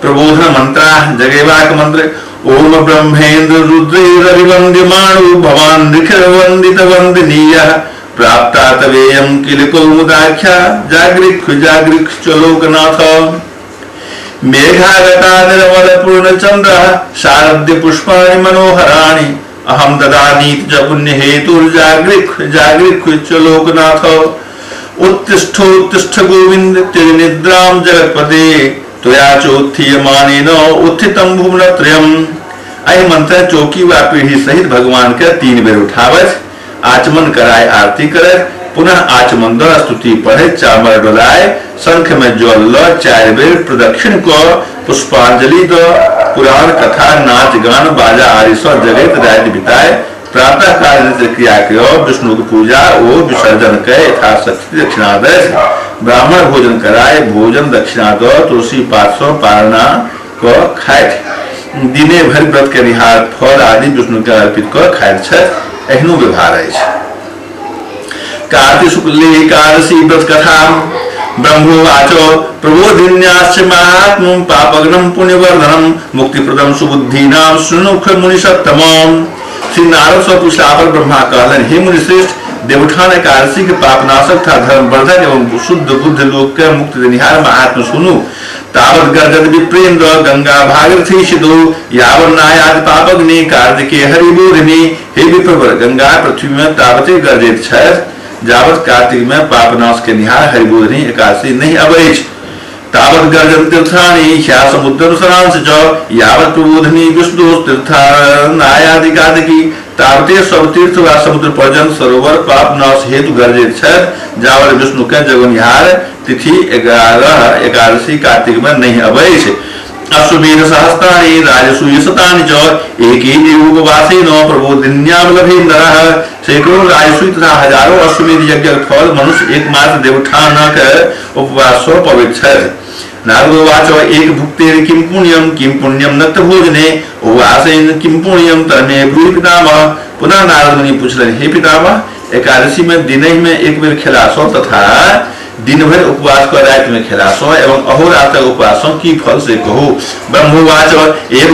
प्रबोधन मंत्रा जगेबाक मंत्र। ओम ब्रह्मेन्द्र रुद्रैरभिवन्द्यमाणो भवान् निखिल वन्दित वन्दनीय प्राप्ता तवेयं किल कौमुदाख्या जागृक् जागृक् च लोकनाथ। मेघागता निर्मल पूर्णचन्द्र शारद्य पुष्पाणि मनोहराणि अहं ददानीति च पुण्यहेतुर्जागृक् जागृक् च लोकनाथ। उत्तिष्ठोत्तिष्ठ गोविंद त्यज निद्रां जगत्पते त्वया चोत्थीयमानेन उत्थितं भुवनत्रयम्। एहि मंत्र चौकी वा पीढ़ी सहित भगवान के 3 बेर उठाबथि, आचमन कराय आरती करथि, पुनः आचमन द स्तुति पढ़े चामर डोलाय शंख में जल ल 4 बेर प्रदक्षिण क पुष्पांजलि द पुराण कथा नाच गान बाजा आदि सँ जगैत राति बिताए प्रातः काल नित्य क्रिया के विष्णु के पूजा ओ विसर्जन के यथाशक्ति दक्षिणा दैत ब्राह्मण भोजन कराए भोजन दक्षिणा द तुलसी पात सँ पारणा क खाइत दिने भरि व्रत के निहार फल आदि विष्णु के अर्पित क खाइत छथि। एहनो व्यवहार अछि। कार्तिक शुक्ल एकादशी व्रत कथा। ब्रह्मोवाच प्रबोधिन्याश्च महात्म्यं पापघ्नं पुण्यवर्धनं मुक्तिप्रदं सुबुद्धीनां शृणु मुनिसत्तमम्। श्री नारद सँ पूछला पर ब्रह्मा कहलनि, हे मुनिश्रेष्ठ, देवठान एकादशी के पापनाशक तथा धर्मवर्धक एवं शुद्ध बुद्ध लोक के मुक्ति देनिहार महात्मा सुनु। तावत गर्जत विप्रेन्द्र गंगा भागीरथी सिद्धो यावन्नायात पापग्नि कार्तिके हरिबोधिनी। हे विप्रवर, गंगा पृथ्वी में तावते गर्जित छथि जावत कार्तिक में पापनाश के निहार हरिबोधिनी एकादशी नहीं अबैछ। तावत गर्जन तीर्थानि ह्या समुद्रम सरांश च यावत प्रबोधिनी विष्णु तीर्थानायादि कार्तिकी। तावते सब तीर्थ व समुद्र पर्यंत सरोवर पापनाश हेतु गर्जित छथि जावत विष्णु के जगनिहार तिथि 11 एकादशी कार्तिक में नहीं अबैछ। अश्वमेध सहस्राणि राजसूय शतानि च एकेन उपवासेन प्रबोधिन्याम लभे नरः। सैकड़ों राजसूय तथा हजारों अश्वमेध यज्ञ फल मनुष्य एकमात्र देवठानक उपवास सँ पबैत छथि। नारदोवाच एक भुक्तेर किं पुण्यम किं पुण्यम नक्त भोजने उपवासेन किं पुण्यम तन्मे ब्रूहि पितामह। पुनः नारद मुनि पूछलनि, हे पितामह, एकादशी में दिनहि में एक बेर खेला सँ तथा दिन भरि उपवास क राति में खेला सँ एवं अहोरात्र उपवास सँ की फल से कहू। ब्रह्मोवाच एक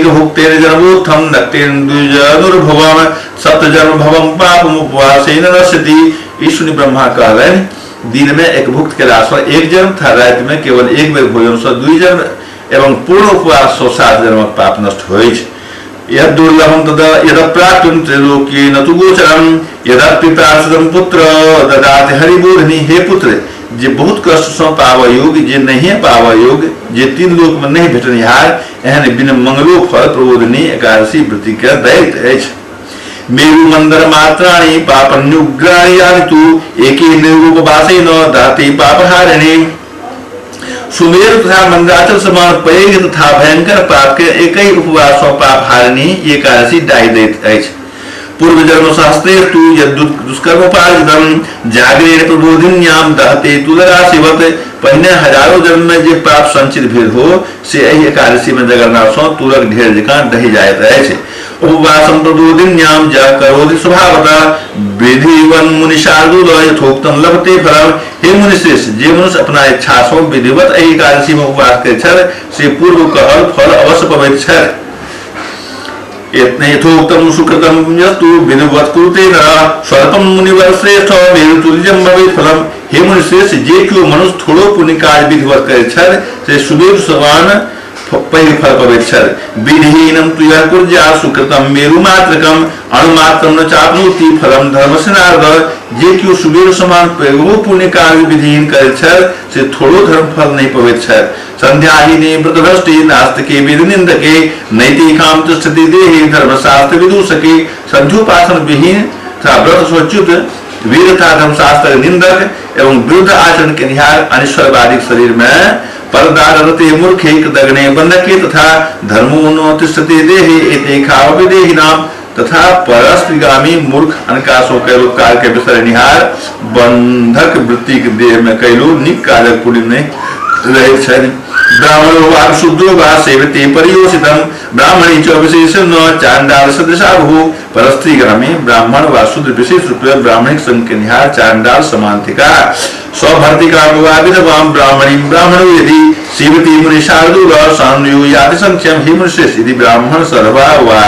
भुक्तेन जन्मोत्थम नक्तेन द्विजनुर्भवम सप्त जन्म भवम पापम उपवासेन नश्यति। ई सुनि ब्रह्मा कहलनि, दिन में एक भुक्त केला सँ एक जन्म तथा राति में केवल एक बेर भोजन सँ 2 जन्म एवं पूर्ण उपवास सँ 7 जन्मक पाप नष्ट होइछ। यद दुर्लभम तद यद प्राप्तुम त्रिलोकी न तु गोचरम यदपि प्रार्थितम पुत्र ददाति हरिबोधिनी। हे पुत्र, जे बहुत कष्ट सँ पाबय योग्य, जे नहिए पाबय योग्य, जे 3 लोक में नहि भेटनिहार, एहन बिन मंगलो फल प्रबोधिनी एकादशी व्रति के दैत अछि। मेरु मंदर मात्राणि पापन्युग्राणि यानि तु एके निर्उपवासेन दहति पापहारिणी। सुमेरु तथा मंदराचल समान पैघ तथा भयंकर पाप के एक ही उपवास सँ पापहारिणी एकादशी डाहि दैत अछि। पूर्व जन्म सहस्रे तु यद दुष्कर्मोपार्जितम जागरेण प्रबोधिन्याम दहते तुलराशिवत। पहिने हजारों जन्म में जे पाप संचित भेल हो से एहि एकादशी में जगरना सँ तुरक ढेर जकाँ दहि जाइत अछि। उपवासम प्रबोधिन्याम ज करोति स्वभावतः विधिवन मुनिशार्दूल यथोक्तम लभते फलम। हे मुनिश्रेष्ठ, जे मनुष्य अपना इच्छा सँ विधिवत एहि एकादशी में उपवास करैत छथि से पूर्व कहल फल अवश्य पबैत छथि। यथोक्तम सुकृतम यस्तु विधिवत कुरुते नरः स्वल्पम मुनिवर श्रेष्ठ मेरुतुल्यम भवेत् फलम। हे मुनिश्रेष्ठ, जे केओ मनुष्य थोड़ो पुण्य कार्य विधिवत करैत छथि से सुमेरु समान पैघ फल पबैत छथि। विधिहीनम तु यः कुर्यात् सुकृतम मेरुमात्रकम अणुमात्रम न चाप्नोति फलम धर्मस्य नारद। जे केओ सुमेरु समान पैघो पुण्य कार्य विधिहीन करैत छथि से थोड़ो धर्म फल नहि पबैत छथि। संध्याहीने व्रतभ्रष्टे नास्तिके वेदनिंदके नैतिकाम तिष्ठति देहे धर्मशास्त्र विदूषके। संध्योपासन विहीन तथा व्रत स्वच्युत वेद तथा धर्मशास्त्र निंदक एवं विरुद्ध आचरण के निहार अनिश्वरवादी शरीर में परदारते मूर्खे कृतघ्ने बंधके तथा धर्मो न तिष्ठति देहे एते खावपि देहिनाम तथा परस्त्रीगामी मूर्ख अनका सो कैल उपकार के बिसरनिहार बंधक वृत्ति के देह में कैलो निक काजक पुण्य नहीं रहैत छनि। ब्राह्मणो वा शूद्रो वा सेवते परियोषितम ब्राह्मणी च विशेष न चांडाल सदृशा भू। परस्त्रीगामी ब्राह्मण वा शूद्र विशेष रूप में ब्राह्मणिक संघ के निहार चांडाल समान थिका। स्वभर्तिकां वा विधवां ब्राह्मणीं ब्राह्मणो यदि शिवति मुनिशार्दूल सानुयो याति संख्यम। हे मुनिश्रेष्ठ, यदि ब्राह्मण सरवा वा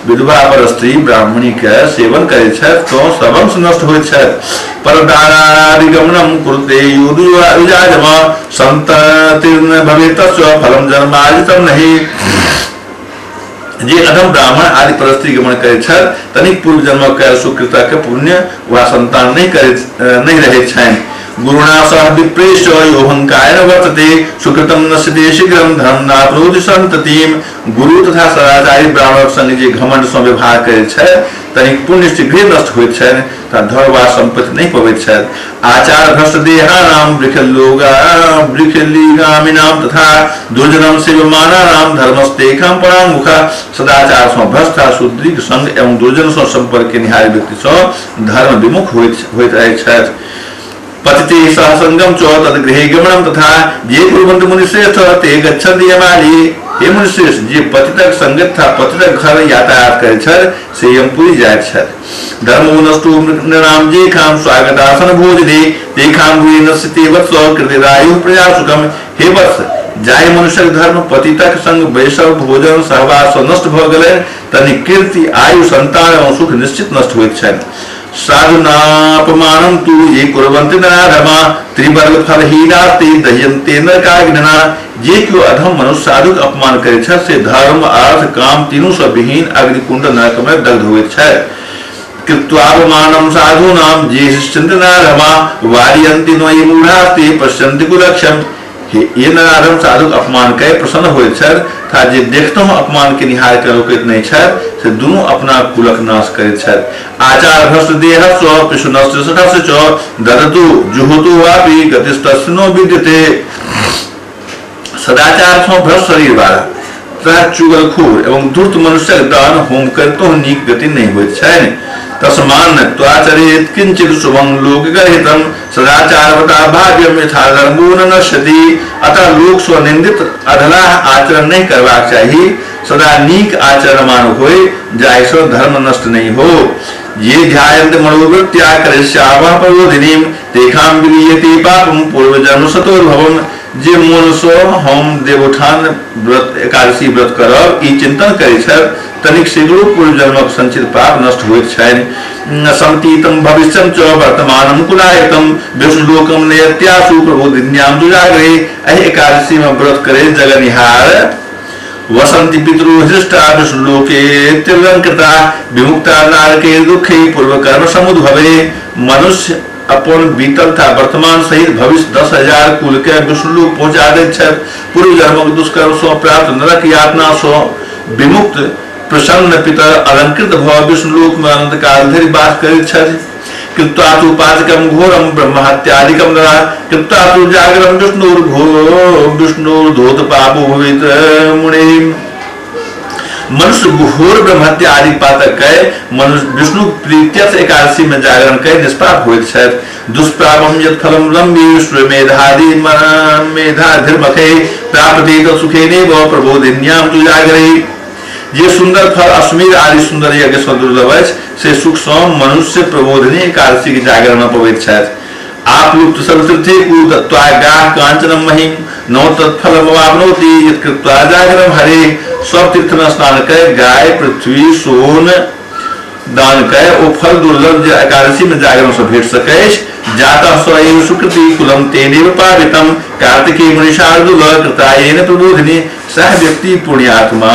विधवा पर स्त्री ब्राह्मणी के सेवन करैत छथि तो सर्वंश नष्ट होइत छथि। परदारादिगमनं कुरुते युजाजम संततिर्न भवेत् तस्य फलं जन्मार्जितं नहि। जे अधम ब्राह्मण आदि पर स्त्री गमन करैत छथि तनिक पूर्व जन्म कयल सुकृतक पुण्य वा संतान नहि रहैत छनि। गुरुणा सह विप्रेश योहंकायन वर्तते सुकृतं नश्यते शीघ्रं धर्म नाप्नोति संततिम। गुरु तथा सदाचारी ब्राह्मणक संग जे घमंड सँ व्यवहार करैत छथि तनिक पुण्य शीघ्रे नष्ट होइत छनि तथा धन वा संपत्ति नहि पबैत छथि। आचार भ्रष्ट देहानां वृखलिगामिनां तथा दुर्जनं सेवमानानां धर्मस्तेखां परांगमुखा। सदाचार सँ भ्रष्ट आ शूद्रीक संग एवं दुर्जन सँ संपर्क केनिहार व्यक्ति सँ धर्म विमुख होइत रहैत छथि। पतिते सह संगम च तद्गृहे गमनं तथा जे कुर्वन्ति मुनिश्रेष्ठ ते गच्छन्ति यमालि। हे मुनिश्रेष्ठ, जे पतितक संगत तथा पतितक घर यातायात करैत छथि से यमपुरी जाइत छथि। धर्मो नष्टो नृणाम जेखां स्वागतासन भोजने तेखां भूये नश्यते वत्स कृतिरायु प्रजा सुखम। हे वत्स, जाहि मनुष्यक धर्म पतितक संग वैष्णव भोजन सहवास सँ नष्ट भऽ गेलनि तनिक कीर्ति आयु संतान एवं सुख निश्चित नष्ट होइत छनि। साधुनापमानं तु ये कुर्वन्ति नराधमा त्रिवर्ग फलहीनास्ते दह्यन्ते नरकाग्निना। जे केओ अधम मनुष्य साधुक अपमान करैत छथि से धर्म अर्थ काम तीनू सँ विहीन अग्निकुंड नरक में दग्ध होइत छथि। कृत्वापमानं साधूनां जे शिष्यन्ति नराधमा वार्यन्ति नो ये मूढ़ास्ते पश्यन्ति कुलक्षम। हे ये नराधम साधुक अपमान कय प्रसन्न होइत छथि तथा जे देखतहुँ अपमान के निहार के रोकैत नहि छथि से दुनू अपना कुलक नाश करैत छथि। आचार भ्रष्ट देह स्व पिशुनस्य सठस्य च ददतु जुहुतु वापि गतिस्तस्य नो विद्यते। सदाचार सँ भ्रष्ट शरीर वाला तथा चुगलखोर एवं धूर्त मनुष्यक दान होम करितहुँ नीक गति नहि होइत छनि। तस्मान्न त्वाचरेत किंचित शुभं लोकगर्हितं सदाचारवता भाव्यम यथा धर्मो न नश्यति। अतः लोक सँ निंदित अधलाह आचरण नहि करबाक चाही, सदा नीक आचरण मान होय जाहि सँ धर्म नष्ट नहि हो। ये ध्यायन्ति मनोवृत्त्या करिष्यामः प्रबोधिनीं तेषां विलीयते पापं पूर्वजन्म सतोर्भवम्। जे मोन सँ हम देवोत्थान व्रत एकादशी व्रत करब ई चिंतन करैत छथि तनिक शीघ्र पूर्व जन्मक संचित पाप नष्ट होइत छनि। समतीतम भविष्यम च वर्तमानम कुलायतम विष्णुलोकम नयत्यासु प्रबोधिन्याम दुजागरे। एहि एकादशी में व्रत करे जगनिहार वसंति पितृ हृष्टा विष्णुलोके तिलंकृता विमुक्ता नारके दुखे पूर्वकर्म समुद्भवे। मनुष्य अपन बीतल तथा वर्तमान सहित भविष्य 10,000 कुल के विष्णुलोक पहुंचा दैत छथि। पूर्व जन्मक दुष्कर्म सँ प्राप्त नरक यातना सँ विमुक्त प्रसन्न पितर अलंकृत भऽ विष्णुलोक में अनंत काल धरि वास करैत छथि। कृत्वा तु पाचकम घोरम ब्रह्महत्यादिकम नरा कृत्वा तु जागरम विष्णुर्धोत पापो भवेत मुने। मनुष्य घोर ब्रह्महत्या आदि पातक कय मनुष्य विष्णु प्रीत्यर्थ एकादशी में जागरण कय निष्पाप होइत छथि। दुष्प्रापम यत् फलम लम्बी स्वमेधादि मेधाधिर्मखे प्राप्ति सुखेनैव प्रबोधिन्याम तु जागरे। जे सुंदर फल अश्वमेध आदि सुंदर यज्ञ सँ दुर्लभ अछि से सुख सँ मनुष्य प्रबोधिनी एकादशी के जागरण में पबैत छथि। आपलुप्त सर्वतीर्थे दत्त्वा गाह कांचनम महिम नौ तत्फलमवाप्नोति यत् कृत्वा जागरम हरे। सब तीर्थ में स्नान कय गाय पृथ्वी सोन दान कय ओ फल दुर्लभ जे एकादशी में जागरण सँ भेट सकैछ। जातः स एव सुकृति कुलम तेनैव पावितम कार्तिकेय मुनिशार्दूल कृतायेन प्रबोधिनी। सह व्यक्ति पुण्यात्मा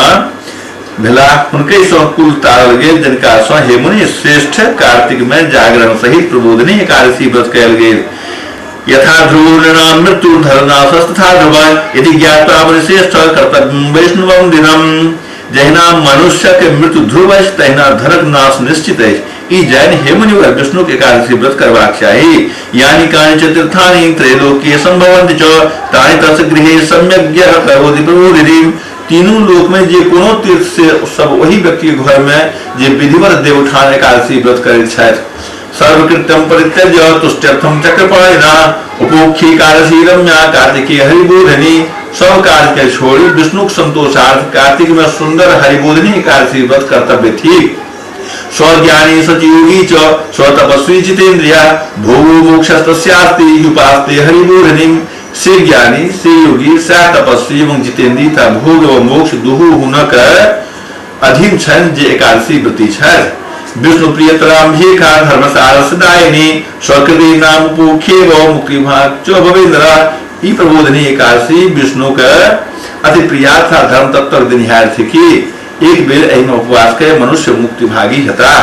भेला हुनके सँ कुल तारल गेल जिनका सँ हे मुनि श्रेष्ठ कार्तिक में जागरण सहित प्रबोधिनी एकादशी व्रत कयल गेल। यथा ध्रुवो मृत्यु धर्मनाशस्तथा ध्रुव यदि ज्ञात्वा मुनिश्रेष्ठ कर्तव्यं वैष्णवं दिनम। जहिना मनुष्यक मृत्यु ध्रुव अछि तहिना धनक नाश निश्चित अछि। ई जानि हे मुनिवर विष्णु के एकादशी व्रत करबाक चाही। यानि कानि च तीर्थानि त्रैलोक्ये संभवन्ति च तानि तस्य गृहे सम्यग् यः करोति प्रबोधिनीं। तीनू लोक में जे कोनो तीर्थ से सब ओहि व्यक्ति के घर में जे विधिवत देवोत्थान एकादशी व्रत करैत छथि। सर्वकृत्यम परित्यज्य तुष्ट्यर्थम चक्रपाणिना उपोक्षी एकादशी रम्या कार्तिकी हरिबोधिनी। सब कार्य के छोड़ी विष्णु के संतोषार्थ कार्तिक में सुंदर हरिबोधिनी एकादशी व्रत कर्तव्य थीक। स्वज्ञानी सचयोगी च स्वतपस्वी जितेन्द्रिय भोगो मोक्षस्तस्यास्ति उपास्ते हरिबोधनीम। से ज्ञानी, से योगी, से तपस्वी एवं जितेन्द्रिय तथा भोग एवं मोक्ष दुहू हुनक अधीन छनि जे एकादशी व्रती छथि। विष्णु प्रियतराम भेखा धर्मसार सदायिनी स्वकृति नाम पोखेव मुक्तिभाग च भवेन्द्र। ई प्रबोधनी एकादशी विष्णु के अति प्रिया तथा धर्म तत्व दिनिहार थिकी। एक बेर एहिमे उपवास के मनुष्य मुक्तिभागी हेताह।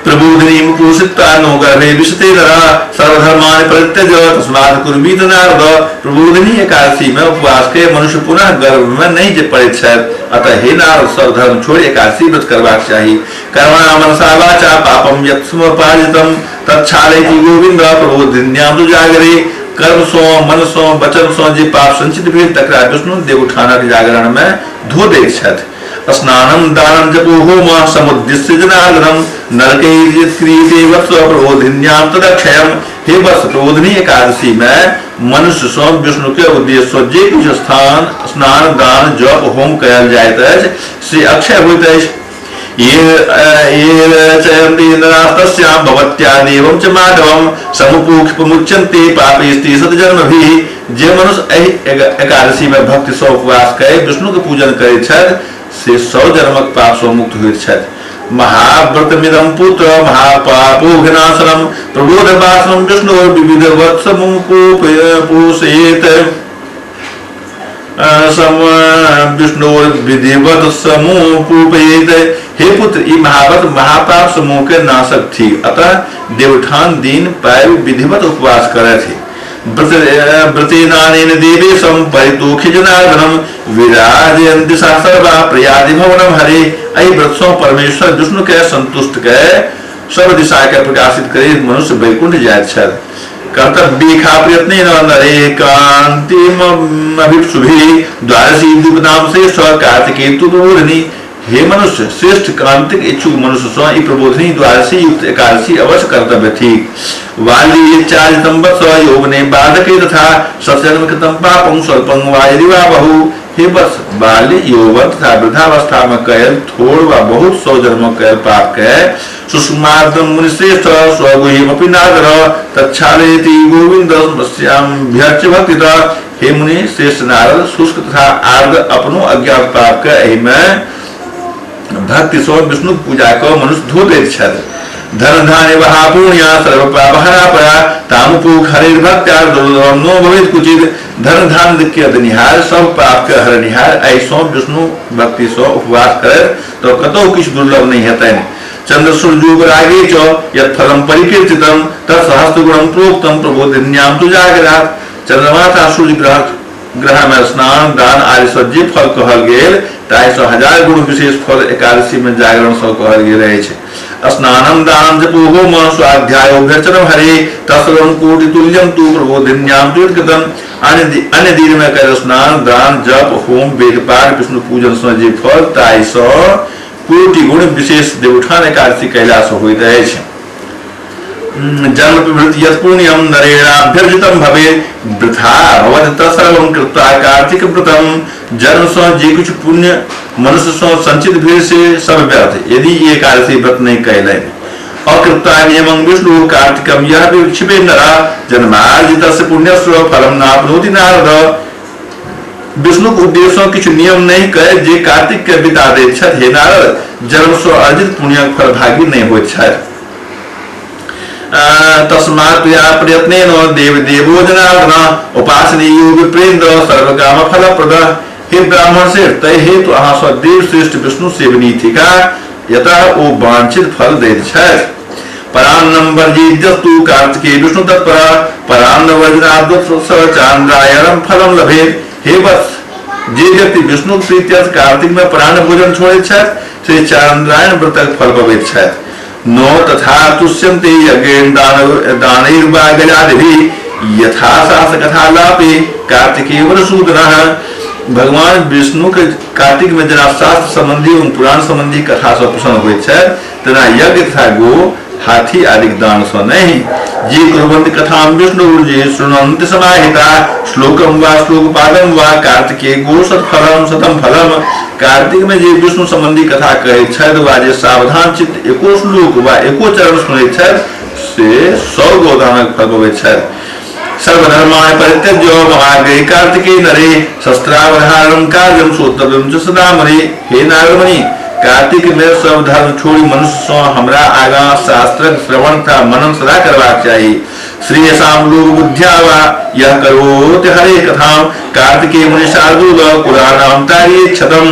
प्रबोधिनी मुपोषित्वा नो गर्भे विशते नर सर्वधर्माणि परित्यज तस्मात् कुर्वीत नारद। प्रबोधिनी एकादशी में उपवास के मनुष्य पुनः गर्भ में नहीं जे पड़ैत छथि। अतः हे नारद, सब धर्म छोड़ि एकादशी व्रत करबाक चाही। कर्मणा मनसा वाचा पापम यत्समुपार्जितम तच्छालयति गोविंद प्रबोधिन्याम तु जागरे। कर्म सँ, मन सँ, वचन सँ जे पाप संचित भेल तकरा विष्णु देवउठानक जागरण में धो दैत छथि। स्नानं दानं जपो होम समुद्दिश्य जनार्दनं नरकै क्रियते वत्स प्रबोधिन्याम तदक्षयम। हे वत्स, प्रबोधिनी एकादशी में मनुष्य सँ विष्णु के उद्देश्य सँ जे किछु स्थान स्नान दान जप होम कयल जाइत अछि से अक्षय होइत अछि। ये चयन्ति नरास्तस्यां भवत्यादेवं च माधवं समुपोक्षमुच्यन्ते पापैस्ते सतजन्मभिः। जे मनुष्य एहि एकादशी में भक्ति सँ उपवास कय विष्णु के पूजन करैत छथि से 100 जन्मक पाप सँ मुक्त होइत छथि। महाव्रतमिदं पुत्र महापापोघनाशनम प्रबोधवासनं विष्णु विविध वत्समुपोषयेत सम विष्णु विधिवत समुपोपयेत। हे पुत्र, ई महाव्रत महापाप समूह के नाशक थी। अतः देवठान दिन पाय विधिवत उपवास करथि। व्रतेनानेन देवेशं परितोषि जनार्दनं विराजयन्ति सा सर्वा प्रयाति भवनं हरे। एहि व्रत सँ परमेश्वर विष्णु के संतुष्ट के सब दिशा के प्रकाशित करे मनुष्य वैकुंठ जाइत छथि। कर्तव्येखा प्रयत्नेन नरे कान्तिमभिप्सुभिः द्वादशी द्वीपदाम श्रेष्ठ कार्तिकेतु प्रबोधिनी। हे मनुष्य, श्रेष्ठ कांतिक इच्छुक मनुष्य सँ ई प्रबोधिनी द्वादशी युक्त एकादशी अवश्य कर्तव्य थीक। वाली चारितम वत्स यौवने बाधके तथा सत्जन्म कृतम पापं स्वल्पं वा यदि वा बहु। हे वत्स, बाल्य यौवन तथा वृद्धावस्था में कयल थोड़ वा बहुत 100 जन्म कयल पाप के सुषुमार्दम मुनिश्रेष्ठ स्वगुह्यमपि नादर तच्छालयति गोविंद स्याम्भ्यर्च भक्तितः। हे मुनि श्रेष्ठ नारद, शुष्क तथा आर्द अपनो अज्ञात पाप के एहि में भक्ति सँ विष्णु पूजा क मनुष्य धो दैत छथि। धन धान्य वहा पुण्या सर्व पापहरा परा तामुपोख हरिर्भक्त्या दुर्लभम नो भवेत् कुचित। धन धान्य के देनिहार सब पाप के हरनिहार एहि सँ विष्णु भक्ति सँ उपवास करैत तो कतहु किछु दुर्लभ नहि हेतनि। चंद्र सूर्योग रागे च यत् फलम परिकीर्तितम तत्सहस्र गुणम प्रोक्तम प्रबोधिन्याम तु जागरात। चंद्रमा तथा सूर्य ग्रह में स्नान दान आदि सँ जे फल कहल गेल ताहि सँ 1000 गुण विशेष फल एकादशी में जागरण सँ कहल गेल अछि। स्नानं दानं जपो होम स्वाध्यायोभ्यर्चनं हरे तत्सर्वं कोटि तुल्यं तु प्रबोधिन्याम तु यत्कृतम्। अन्य दिन में कयल स्नान दान जप होम वेद पाठ विष्णु पूजन सँ जे फल ताहि सँ कोटि गुण विशेष देवउठान एकादशी कयला सँ होइत अछि। जन्म प्रभृति यत् पुण्यं नरेणाभ्यर्जितं भवेत् वृथा भवति तत्सर्वं कृत्वा कार्तिक व्रतम। जन्म सँ जे किछु पुण्य मनुष्य सँ संचित भेल से सब व्यर्थ यदि ई एकादशी व्रत नहि कयलनि। अकृत्वा नियमं विष्णु कार्तिकम यः विक्षिपे नरः जन्मार्जितस्य पुण्यस्य फलं नाप्नोति नारद। विष्णु के उद्देश्य सँ किछु नियम नहि कय जे कार्तिक के बिता दैत छथि, हे नारद, जन्म सँ अर्जित पुण्यक फल भागी नहि होइत छथि। तस्मात् त्वया प्रयत्नेन देवदेवो जनार्दन उपासनीयो विप्रेन्द्र सर्वकाम फलप्रद। हे ब्राह्मण श्रेष्ठ, तै हेतु अहाँ सँ देव श्रेष्ठ विष्णु सेवनी थिका, यतः ओ वांछित फल दैत छथि। परान्नं वर्जितस्तु कार्तिके विष्णु तत्पर परान्न वर्जनाद्वत्स चान्द्रायणं फलं लभेत्। हे वत्स, जे व्यक्ति विष्णु प्रीत्यर्थ कार्तिक में परान्न भोजन छोड़ैत छथि से चान्द्रायण व्रतक फल पबैत छथि। नो तथा तुष्यन्ते यज्ञेन दानैर्वा गजादिभिः यथा शास्त्र कथालापे कार्तिके वरसूदनः। भगवान विष्णु के कार्तिक में जेना शास्त्र संबंधी एवं पुराण संबंधी कथा सँ प्रसन्न होइत छथि तेना यज्ञ तथा गो हाथी आदि दान सँ नहि। जे कुर्वन्ति कथां विष्णु जे शृण्वन्ति समाहिता श्लोकं वा श्लोकपादं वा कार्तिके गो सत्फलं शतं फलम। कार्तिक में जे विष्णु संबंधी कथा कहैत छथि वा जे सावधान चित्त एको श्लोक वा एको चरण सुनैत छथि से 100 गोदानक फल पबैत छथि। सर्वधर्माणि परित्यज्य महाग्रे कार्तिके नरे शस्त्रावधारणं कार्यं श्रोतव्यं च सदा मुनि। हे नारदमुनि, कार्तिक में सब धर्म छोड़ि मनुष्य सँ हमरा आगाँ शास्त्रक श्रवण तथा मनन सदा करबाक चाही। श्रेयसाम लोक बुद्ध्या वा यह करोति हरे कथां कार्तिके मुनि शार्दूल कुलानां तार्येच्छतम्।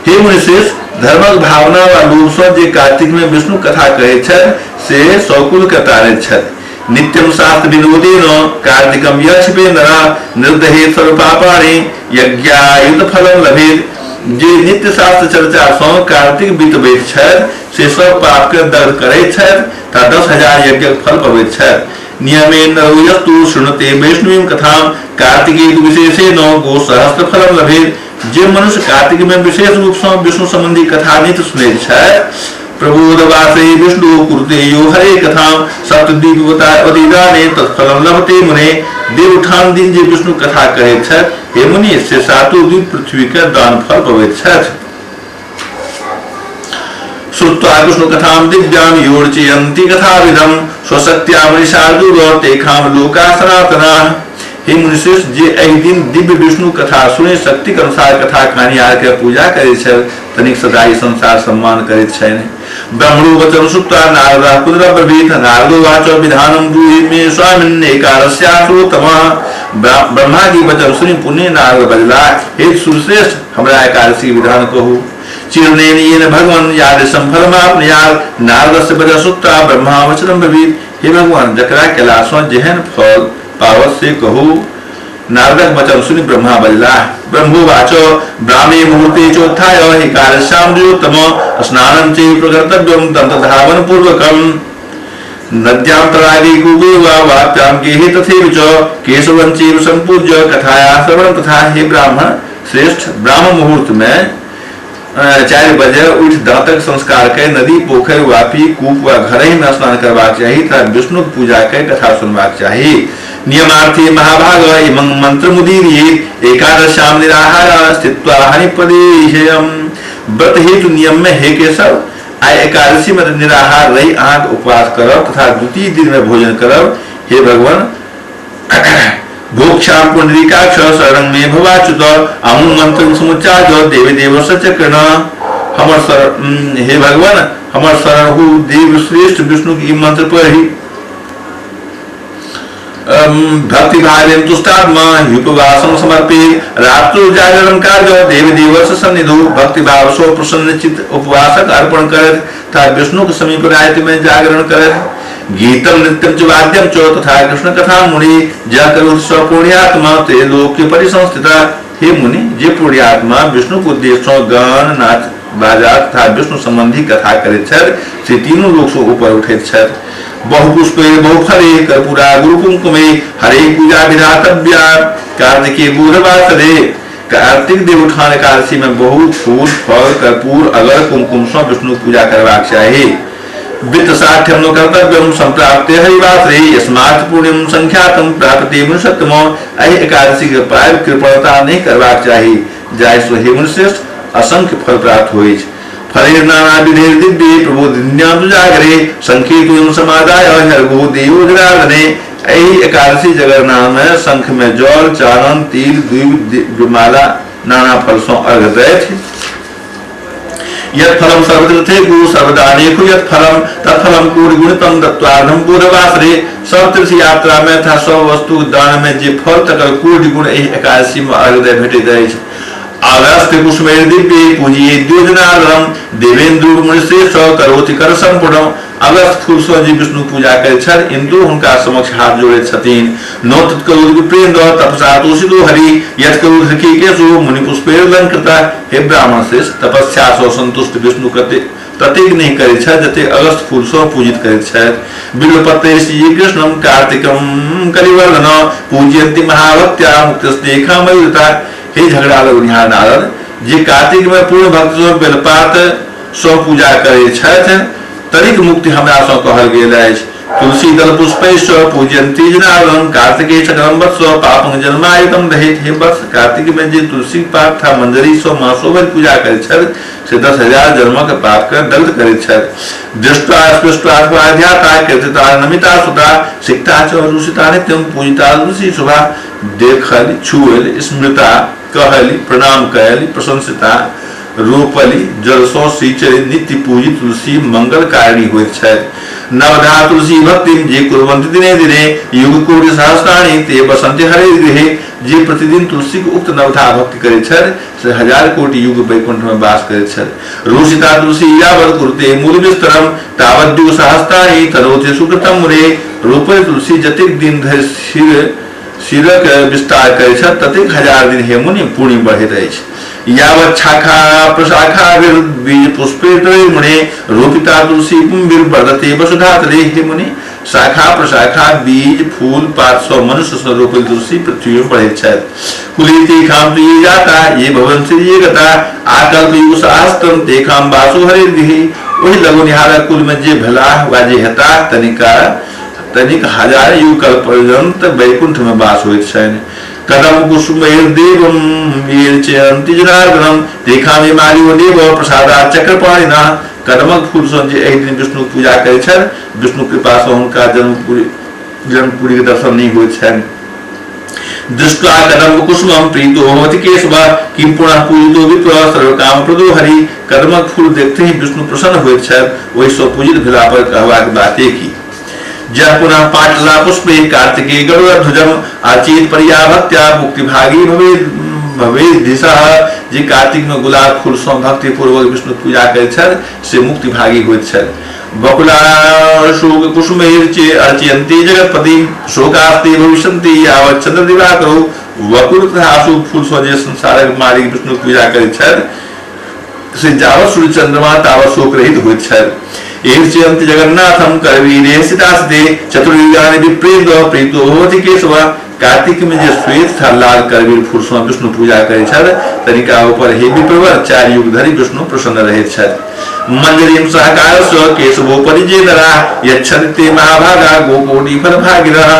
हे मुनिश्रेष्ठ, धर्मक भावना वा लोभ सँ जे कार्तिक में विष्णु कथा कहैत छथि से सौकुल के तारैत छथि। नित्यम शास्त्र विनोदेन कार्तिकम यह क्षिपे नर निर्दहेत सर्व पापाणि यज्ञायुत फलम लभेत। जे नित्य शास्त्र चर्चा सँ कार्तिक बितबैत छथि से सब पाप के दग्ध करैत छथि तथा 10,000 यज्ञक फल पबैत छथि। नियमेन नरोयस्तु शृणुते वैष्णवीं कथां कार्तिके तु विशेषेण गो सहस्र फलम लभेत। जे मनुष्य कार्तिक में विशेष रूप सँ विष्णु संबंधी कथा नित्य सुनैत छथि, प्रबोधवासे विष्णु कुरुते यो हरे कथां सप्तद्वीपवतीदाने तत्फलं लभते मुने। देवउठान दिन जे विष्णु कथा कहैत छथि हे मुनि, से सातो द्वीप पृथ्वी के दान फल पबैत छथि। श्रुत्वा विष्णु कथां दिव्यां योर्चयन्ति कथाविदं स्वशक्त्या मुनिशार्दूल तेखां लोका सनातना। हे मुनिश्रेष्ठ, जे एहि दिन दिव्य विष्णु कथा सुनि शक्ति के अनुसार कथा कहानिहार के पूजा करैत छथि तनिक सदा ई संसार सम्मान करैत छनि। ब्रह्मणो वचन श्रुत्वा नारदः पुनरब्रवीत् नारदो वाच विधानं ब्रूहि मे स्वामिन् एकादश्याश्रोतमः। ब्रह्मा की वचन सुनि पुण्य नारद बजला, हे सुरश्रेष्ठ, हमरा एकादशी विधान कहू। चिरनेन येन भगवान यादृशं फलमाप्नुयात् नारदस्य वचन श्रुत्वा ब्रह्मा वचनं ब्रवीत्। हे भगवान, जकरा केला सँ जेहन फल पावत से कहू। नारदक वचन सुनि ब्रह्मा बजला, ब्रह्मोवाच ब्राह्मे मुहूर्ते चोत्थाय एकादश्यां द्विजोत्तम स्नानं चैव प्रकर्तव्यं दन्तधावन पूर्वकम्। नद्यां तडागे कूपे वा वाप्यां गेहे तथैव च केशवं चैव सम्पूज्य कथाया श्रवणं तथा। हे ब्राह्मण श्रेष्ठ, ब्राह्म मुहूर्त में 4 बजे उठि दांतक संस्कार के नदी पोखरि वापी कूप वा घरहि में स्नान करबाक चाही तथा विष्णुक पूजा के कथा सुनबाक चाही। नियमार्थे महाभाग इमं मंत्र मुदीरयेत् एकादश्यां निराहार स्थित्वा हरिपदेशयम्। व्रत हेतु नियम में हे केशव, आइ एकादशी में निराहार रहि अहाँक उपवास करब तथा द्वितीय दिन में भोजन करब। हे भगवान, भोक्षां पुंडरीकाक्ष शरणं मे भवाच्युत अमुं मंत्रं समुच्चार्य देवी देव सचकृण। हमर शरण, हे भगवान, हमर शरण who देव श्रेष्ठ विष्णु की मंत्र पढ़ी भक्ति भावेन तुष्टात्मा उपवासं समर्पये रात्रो जागरण कार्य देव देव सन्निधौ। भक्ति भाव सो प्रसन्न चित्त उपवासक अर्पण करत तथा विष्णु के समीप राति में जागरण करत। गीतम नृत्यम च वाद्यम च तथा कृष्ण कथा मुनि ज करोति स पुण्यात्मा ते लोके परिसंस्थिता। हे मुनि, जे पुण्यात्मा विष्णु के उद्देश्य सँ गान नाच बाजा तथा विष्णु संबंधी कथा करैत छथि से तीनू लोक सँ ऊपर उठैत छथि। बहुपुष्पे बहुफले कर्पूरा गुरुकुंकुमे हरे पूजा विधातव्या कार्तिके बुधवासरे। कार्तिक देवउठान एकादशी में बहुत फूल फल कर्पूर अगर कुमकुम सँ विष्णु पूजा करबाक चाही। वित्त साठ्यम नो कर्तव्यम संप्राप्ते हरिवासरे यस्मात् पुण्यम संख्यातम प्राप्ते मनुष्यत्तम। एहि एकादशी के पाबि कृपणता नहीं करबाक चाही, जाहि सँ हे मुनिश्रेष्ठ असंख्य फल प्राप्त होइछ। फलेर नाना विधेर दिव्ये प्रबोधिन्यां जागरे संकेतुयं समादाय हर्गो देवो जनार्दने। एहि एकादशी जगरना में शंख में जल चानन तिल दुइब माला नाना फल सँ अर्घ दैथ। यत् फलम सर्वतीर्थेषु सर्वदानेषु यत् फलम तत्फलम कोटिगुणितं दत्त्वार्धं बुधवासरे। सब तीर्थ यात्रा में तथा सब वस्तु दान में जे फल तकर कोटि गुण एहि एकादशी में अर्घ दय भेटैत अछि। अगस्त्य कुसुमेर दिव्ये पूजिये द्योजनार्दनम देवेन्द्र मुनिश्रेष्ठ करोति कर संपूर्णम। अगस्त फूल सँ जे विष्णु पूजा करैत छथि इंद्रो हुनका समक्ष हाथ जोड़ैत छथिन। नो तत्करोति विप्रेन्द्र तपसा तोषितो हरि यत् करोति हृषीकेशो मुनि पुष्पैरलंकृता। हे ब्राह्मण श्रेष्ठ, तपस्या सँ संतुष्ट विष्णु ततेक नहि करैत छथि जतेक अगस्त फूल सँ पूजित करैत छथि। बिल्वपत्रे श्री कृष्णम कार्तिकम कलिवर्धन पूजयन्ति महाभक्त्या मुक्तस्तेखामयुता। हे झगड़ा लगनिहार नारद, जे कार्तिक में पूर्ण भक्त सँ बेलपात सँ पूजा करैत छथि तनिक मुक्ति हमरा सँ कहल गेल अछि। तुलसी दल पुष्पैश्च पूजयन्ति जनार्दनं कार्तिके सकलं वत्स पापं जन्मायतं दहेत। हे वत्स, कार्तिक में जे तुलसी पात तथा मंजरी सँ मासो भरि पूजा करैत छथि से 10,000 जन्मक पाप के दग्ध करैत छथि। दृष्ट्वा स्पृष्ट्वा अथवा ध्याता कीर्तिता नमिता सुता सिक्ता च रुषिता नित्यं पूजिता तुलसी शुभा। देखल, छुअल, स्मृता, कहली, प्रणाम कयल, प्रशंसिता, रोपली, जलसँ सिंचल, नित्य पूजित तुलसी मंगलकारिणी होइत छथि। नवधा तुलसी भक्ति जे कुर्वन्ति दिने दिने युग कोटि सहस्राणि ते बसन्ति हरे गृहे। जे प्रतिदिन तुलसी के उक्त नवधा भक्ति करैत छथि से 1000 कोटि युग वैकुंठ में वास करैत छथि। रोषिता तुलसी यावत् कुरुते मूल विस्तरम तावद् युग सहस्राणि तनोति सुकृतम मुने। रोपल तुलसी जतेक दिन धरि सिरक विस्तार करैत छथि ततेक 1000 दिन हे मुनि पुण्य बढ़ैत अछि। यावत् शाखा प्रशाखा बीज पुष्पे मुने रोपिता तुलसी वर्धते वसुधातले। हे मुनि, शाखा प्रशाखा बीज फूल पात सँ मनुष्य सँ रोपल तुलसी पृथ्वी में बढ़ैत छथि। कुले तेखाम तु ये जाता ये भवन से ये गता आकल्प युग सहस्त्रम तेखाम वासु हरे गृहे। ओहि लगोनिहारक कुल में जे भेलाह वा जे हेताह तनिक 1000 युग कल्प पर्यंत वैकुंठ में वास होइत छनि। कदम कुसुमैर्देवं वीरचयन्ति जनार्दनं तेखामे मारियो देव प्रसादात् चक्रपाणिनः। कदमक फूल सँ जे एहि दिन विष्णु पूजा करैत छथि विष्णु कृपा सँ हुनका जन्मपुरी के दर्शन नहि होइत छनि। दृष्ट्वा कदम्ब कुसुमं प्रीतो भवति केशव किं पुनः पूजितो विप्र सर्वकाम प्रदो हरि। कदमक फूल देखते ही विष्णु प्रसन्न होइत छथि, ओहि सँ पूजित भेला पर कहबाक बाते की। जह पुनः पाटला पुष्पे कार्तिके गरुड़ध्वजम आचेत पर्याभक्त्या मुक्तिभागी भवेद दिशा। जे कार्तिक में गुलाब फूल सँ भक्ति पूर्वक विष्णु पूजा करैत छथि से मुक्तिभागी होइत छथि। बकुला शोक कुसुमैर्चे अर्चयन्ति जगत्पति शोकास्ते भविष्यन्ति यावत् चंद्र दिवाकरो। वकुल तथा अशोक फूल सँ जे संसारक मालिक विष्णु पूजा करैत छथि से जावत सूर्य चंद्रमा तावत शोक रहित होइत छथि। एर्चयन्ति जगन्नाथम करवीरे सितास्ते चतुर्युगानि विप्रेन्द्र प्रीतो भवति केशव। कार्तिक में जे श्वेत तथा लाल करवीर फूल सँ विष्णु पूजा करैत छथि तनिका ऊपर हे विप्रवर 4 युग धरि विष्णु प्रसन्न रहैत छथि। मंजरीम सहकार स केशवोपरि जे नरा यच्छन्ति ते महाभागा गोकोटि फल भागिनः।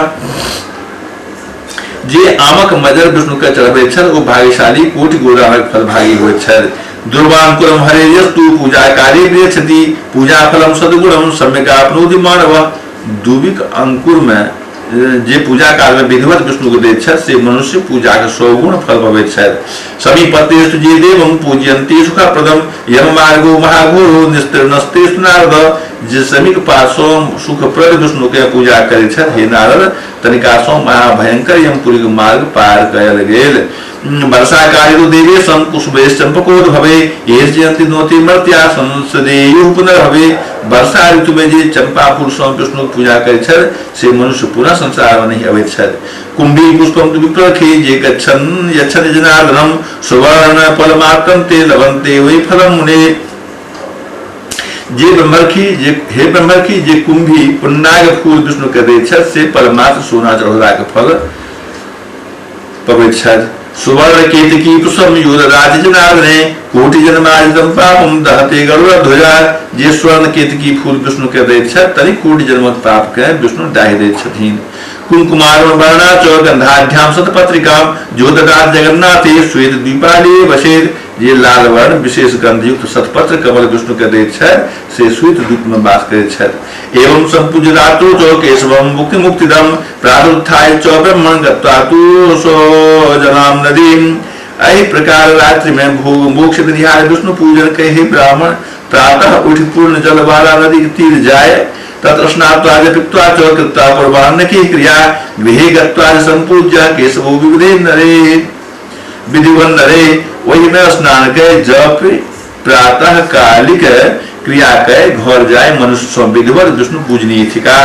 जे आमक मजर विष्णु के चढ़बैत छथि ओ भाग्यशाली कोटि गोदानक फल भागी होइत छथि। दुर्वांकुरम हरे यस्तु पूजा कार्ये गृह्यति पूजा फलम सद्गुणम सम्यगाप्नोति मानव। दूबिक अंकुर में जे पूजा काल में विधिवत विष्णु के दैत छथि से मनुष्य पूजा के 100 गुण फल पबैत छथि। समीपतेषु जे देवं पूजयन्ति सुखप्रदम यम मार्गो महाघोरो निस्तीर्णस्तेषु नारद। जे समीक पार्श्व सुखप्रद विष्णु के पूजा करैत छथि हे नारद तनिका सँ महाभयंकर यमपुरी के मार्ग पार कयल गेल। वर्षा कालितो देवेशं कुसुमेश चंपकोद्भवे येर्जयन्ति नोति मर्त्या संसदेयुः पुनर्भवे। वर्षा ऋतु में जे चंपा फूल सँ विष्णु पूजा करैत छथि से मनुष्य पुनः संसार में नहीं अबैत छथि। कुंभी पुष्पम तु विप्रखे जे गच्छन् यच्छन् जनार्दनं सुवर्ण फलमात्रं ते लभन्ते वै फलं मुने। जे ब्रह्मर्षि जे हे ब्रह्मर्षि जे कुंभी पुन्नाग फूल विष्णु के दैत छथि से परमात्र सोना चढ़ौलाक फल पबैत छथि। सुवर्ण केतकी पुष्पम योधराज जनार्दने कोटि जन्मार्जितं पापम दहते गरुड़ ध्वजा। जे स्वर्ण केतकी फूल विष्णु के दैत छथि तनि कोटि जन्मक पाप के विष्णु डाहि दैत छथिन। कुंकुमार वर्णा च गंधाढ्याम शतपत्रिकाम ज्योतराज जगन्नाथे श्वेत द्वीपाले वसेद। जे लाल वर्ण विशेष गंधयुक्त शतपत्र कमल विष्णु के दैत छथि से श्वेत द्वीप में वास करैत छथि। एवं संपूज्य रात्रो च केशवं मुक्ति मुक्तिदं प्रादुत्थाय च ब्रह्मण गत्वा तु सो जनाम नदीम। एहि प्रकार रात्रि में भोग मोक्ष निहार विष्णु पूजन के हे ब्राह्मण प्रातः उठि पूर्ण जल वाला नदी के तीर जाय तत्र स्नात्वा जपित्वा च कृत्वा पूर्वाह्न की क्रिया गृहे गत्वा संपूज्य केशवो विविधे नरे विधिवन नरे। वही में स्नान के जप प्रातः कालिक क्रिया के घर जाय मनुष्य सँ विधिवत विष्णु पूजनीय थिका।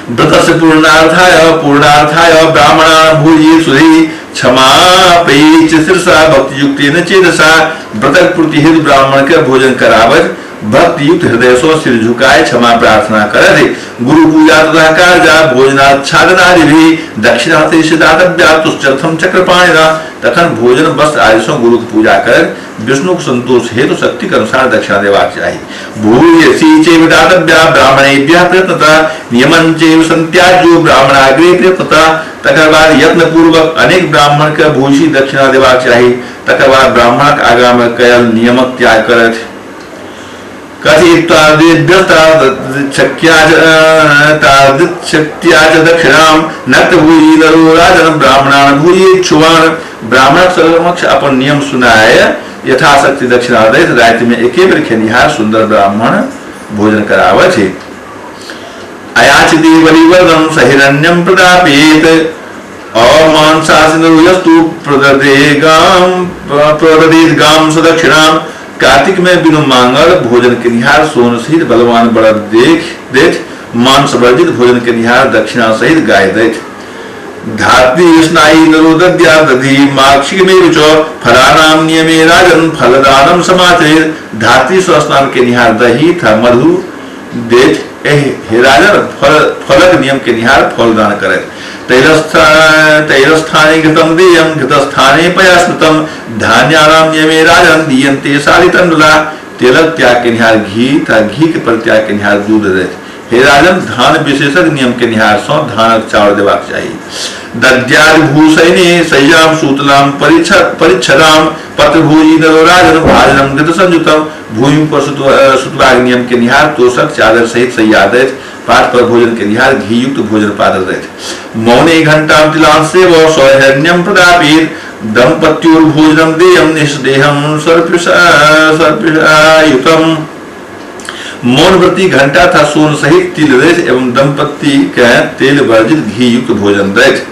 व्रतस्य पूर्णार्थाय पूर्णार्थाय ब्राह्मणान् भोजी सुधि क्षमापयेच शीर्षा भक्तियुक्तेन चेतसा। व्रतक पूर्ति हेतु ब्राह्मण के भोजन करावत भक्तियुक्त हृदय सँ सिर झुकाय क्षमा प्रार्थना करथि। गुरु पूजा तथा कार्य भोजनाच्छादनादि भी दक्षिणा से दातव्या तुष्टर्थम चक्रपाणिना। तखन भोजन वस्त्र आदि सँ गुरु के पूजा करथि। विष्णु के संतोष हेतु शक्ति के अनुसार दक्षिणा देबाक चाही। भूयसी चैव दातव्या ब्राह्मणेभ्यः प्रयत्नतः नियमं चैव संत्याज्यो ब्राह्मणाग्रे प्रयत्नतः। तकर बाद यत्न पूर्वक अनेक ब्राह्मण के भूषी दक्षिणा देबाक चाही। तकर बाद ब्राह्मणक आगा में कयल नियमक त्याग करथि। कथित्वादिशक्त्या दक्षिणां नक्तभूयी नरो राजन ब्राह्मणान भूयेच्छुवान्। ब्राह्मणक समक्ष अपन नियम सुनाय यथाशक्ति दक्षिणा दैत राति में एके बेर खेनिहार सुंदर ब्राह्मण भोजन करावथि। अयाचिति बलिवर्दं सहिरण्यं प्रदापेत अमांसासिनरुयस्तु प्रददेत गाम सदक्षिणां। कार्तिक में बिनु मांगल भोजन के निहार सोन सहित बलवान बड़द देख देख मांस वर्जित भोजन के निहार दक्षिणा सहित गाय देख। धात्री स्नायी नरोदद्या दधि माक्षिक में च फलानाम नियमे राजन फलदानम समाचरेत। धात्री स्व स्नान के निहार दही था मधु देख हे राजन फलक नियम के निहार फलदान करे। तैलस्थाने घृतम देयम घृतस्थाने पयास्मृतम धान्यानाम नियमे राजन दीयन्ते सालितंडुला। तेलक त्याग के निहार घी तथा घी के परित्याग के निहार दूध देत। हे राजन धान विशेषक नियम के निहार सौ धानक चावल देबाक चाही। दद्यादि भूषणे शय्याम सूतलाम परिच्छदाम पत्रभूजी नरो राजन भाजनम घृत संयुतम। भूमि पर सुतबाक नियम के निहार तोषक चादर सहित शय्या दैत। पाठ पर भोजन के निहार घी युक्त भोजन पात्र दैत। मौने घंटाम तिलां सेव सौहिरण्यम प्रदापीत दंपत्योर्भोजनम देयम निष्देहम सर्पिषायुतम। मौनव्रती घंटा था सोन सहित तिल दैत एवं दंपति के तेल वर्जित घी युक्त भोजन दैत।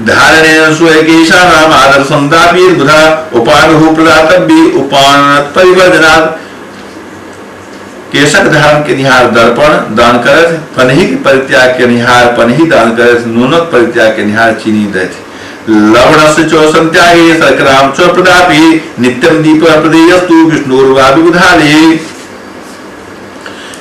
धारणे स्वकेशानाम आदर्शम दापीत बुधा उपानु प्रदातव्य उपान परिवर्जनात्। केशक धारण के निहार दर्पण दान करत, पनही के परित्याग के निहार पनही दान करत, नूनक परित्याग के निहार चीनी दैत। लवणस्य च संत्यागे शर्करां च प्रदापि नित्यं दीप प्रदेयस्तु विष्णुर्वा विबुधाले।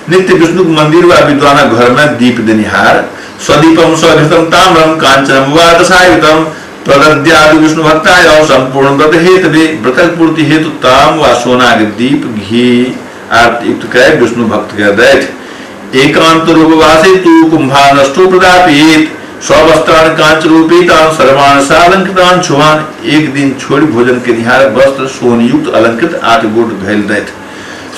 नित्य विष्णु मंदिर व विद्वान घर में दीप देनिहार। स्वदीपम स्वघृतम ताम्रम कांचनम वा दशायुतम प्रदद्यादि विष्णु भक्ताय संपूर्ण व्रत हेतवे। व्रत पूर्ति हेतु ताम व सोना के दीप घी आरती युक्त कर विष्णु भक्त के दैत। एकांत रूपवासे तु कुंभानष्टो प्रदापीत स्ववस्त्रान कांच रूपीतान सर्वान सालंकृतान छुवान। एक दिन छोड़ भोजन के निहार वस्त्र सोन युक्त अलंकृत 8 गोट घैल दैत।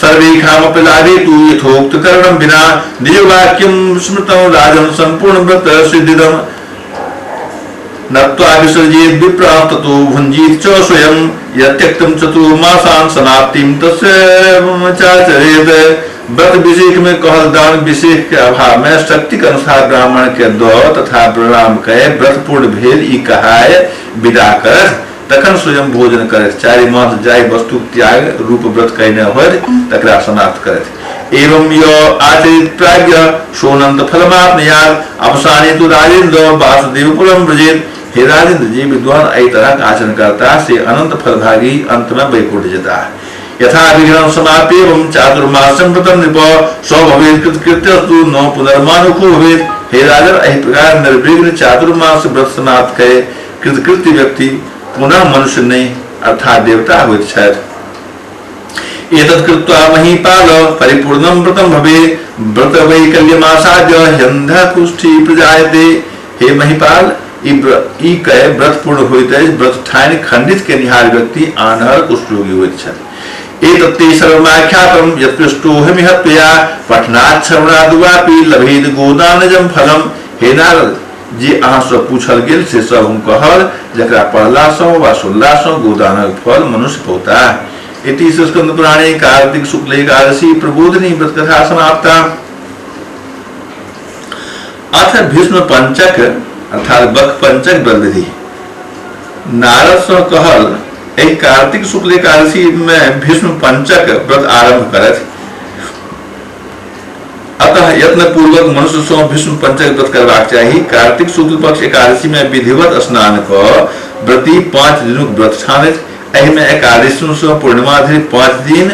सर्वे खामपि लाभे तु यथोक्त करणं विना निजवाक्यं स्मृतं राजन संपूर्ण व्रत सिद्धिदं। नत्वा विसर्जेत् विप्रां ततो भुञ्जीत च स्वयं यत्यक्तं चतुर्मासान् समाप्तिं तस्य चाचरेत्। व्रत विशेष में कहल दान विशेष के अभाव में शक्ति के अनुसार ब्राह्मण के दो तथा प्रणाम कहे व्रत पूर्ण भेल ई कहाय विदा कर तखन स्वयं भोजन करत। 4 मास जाय वस्तु त्याग रूप व्रत कहने होत तकरा समाप्त करत। एवं यो आचरित प्राज्ञ सोनंत फलमाप्नुयात् अवसाने तु राजेंद्र वासुदेवपुरम व्रजेत। हे राजेंद्र जी विद्वान एहि तरह का आचरण करता से अनंत फलभागी अंत में वैकुंठ जता। यथा विघ्नं समाप्य एवं चातुर्मासं व्रतं नृप स्वभवेत् कृतकृत्यस्तु न पुनर्मानुखो भवेत्। हे राजन एहि प्रकार निर्विघ्न चातुर्मास व्रत समाप्त कय कृतकृत्य व्यक्ति पुनः मनुष्य नहीं अर्थात देवता होइत छथि। एतत् कृत्वा महीपाल परिपूर्णं व्रतं भवेत् व्रत वैकल्यमासाद्य ह्यन्धः कुष्ठी प्रजायते। हे महीपाल ई कय व्रत पूर्ण होइत अछि। व्रत ठानि खंडित के निहार व्यक्ति आन्हर कुष्ठरोगी होइत छथि। एतत्ते सर्वमाख्यातं यत्पृष्टोऽहमिह त्वया पठनात् श्रवणादुवापि लभेत गोदानजं फलम। हे नारद जे अहाँ सँ पूछल गेल से सब हम कहल, जकरा पढ़ला सँ वा सुनला सँ गोदानक फल मनुष्य पौता। इति स्कंद पुराणे कार्तिक शुक्ल एकादशी प्रबोधिनी व्रत कथा समाप्ता। अथ भीष्म पंचक अर्थात बक पंचक व्रत विधि। नारद सँ कहल एहि कार्तिक शुक्ल एकादशी में भीष्म पंचक व्रत आरंभ करथि। अतः यत्न पूर्वक मनुष्य सँ भीष्म पंचक व्रत करबाक चाही। कार्तिक शुक्ल पक्ष एकादशी में विधिवत स्नान क व्रती 5 दिनुक व्रत ठानथि। एहिमे एकादशी सँ पूर्णिमा धरि 5 दिन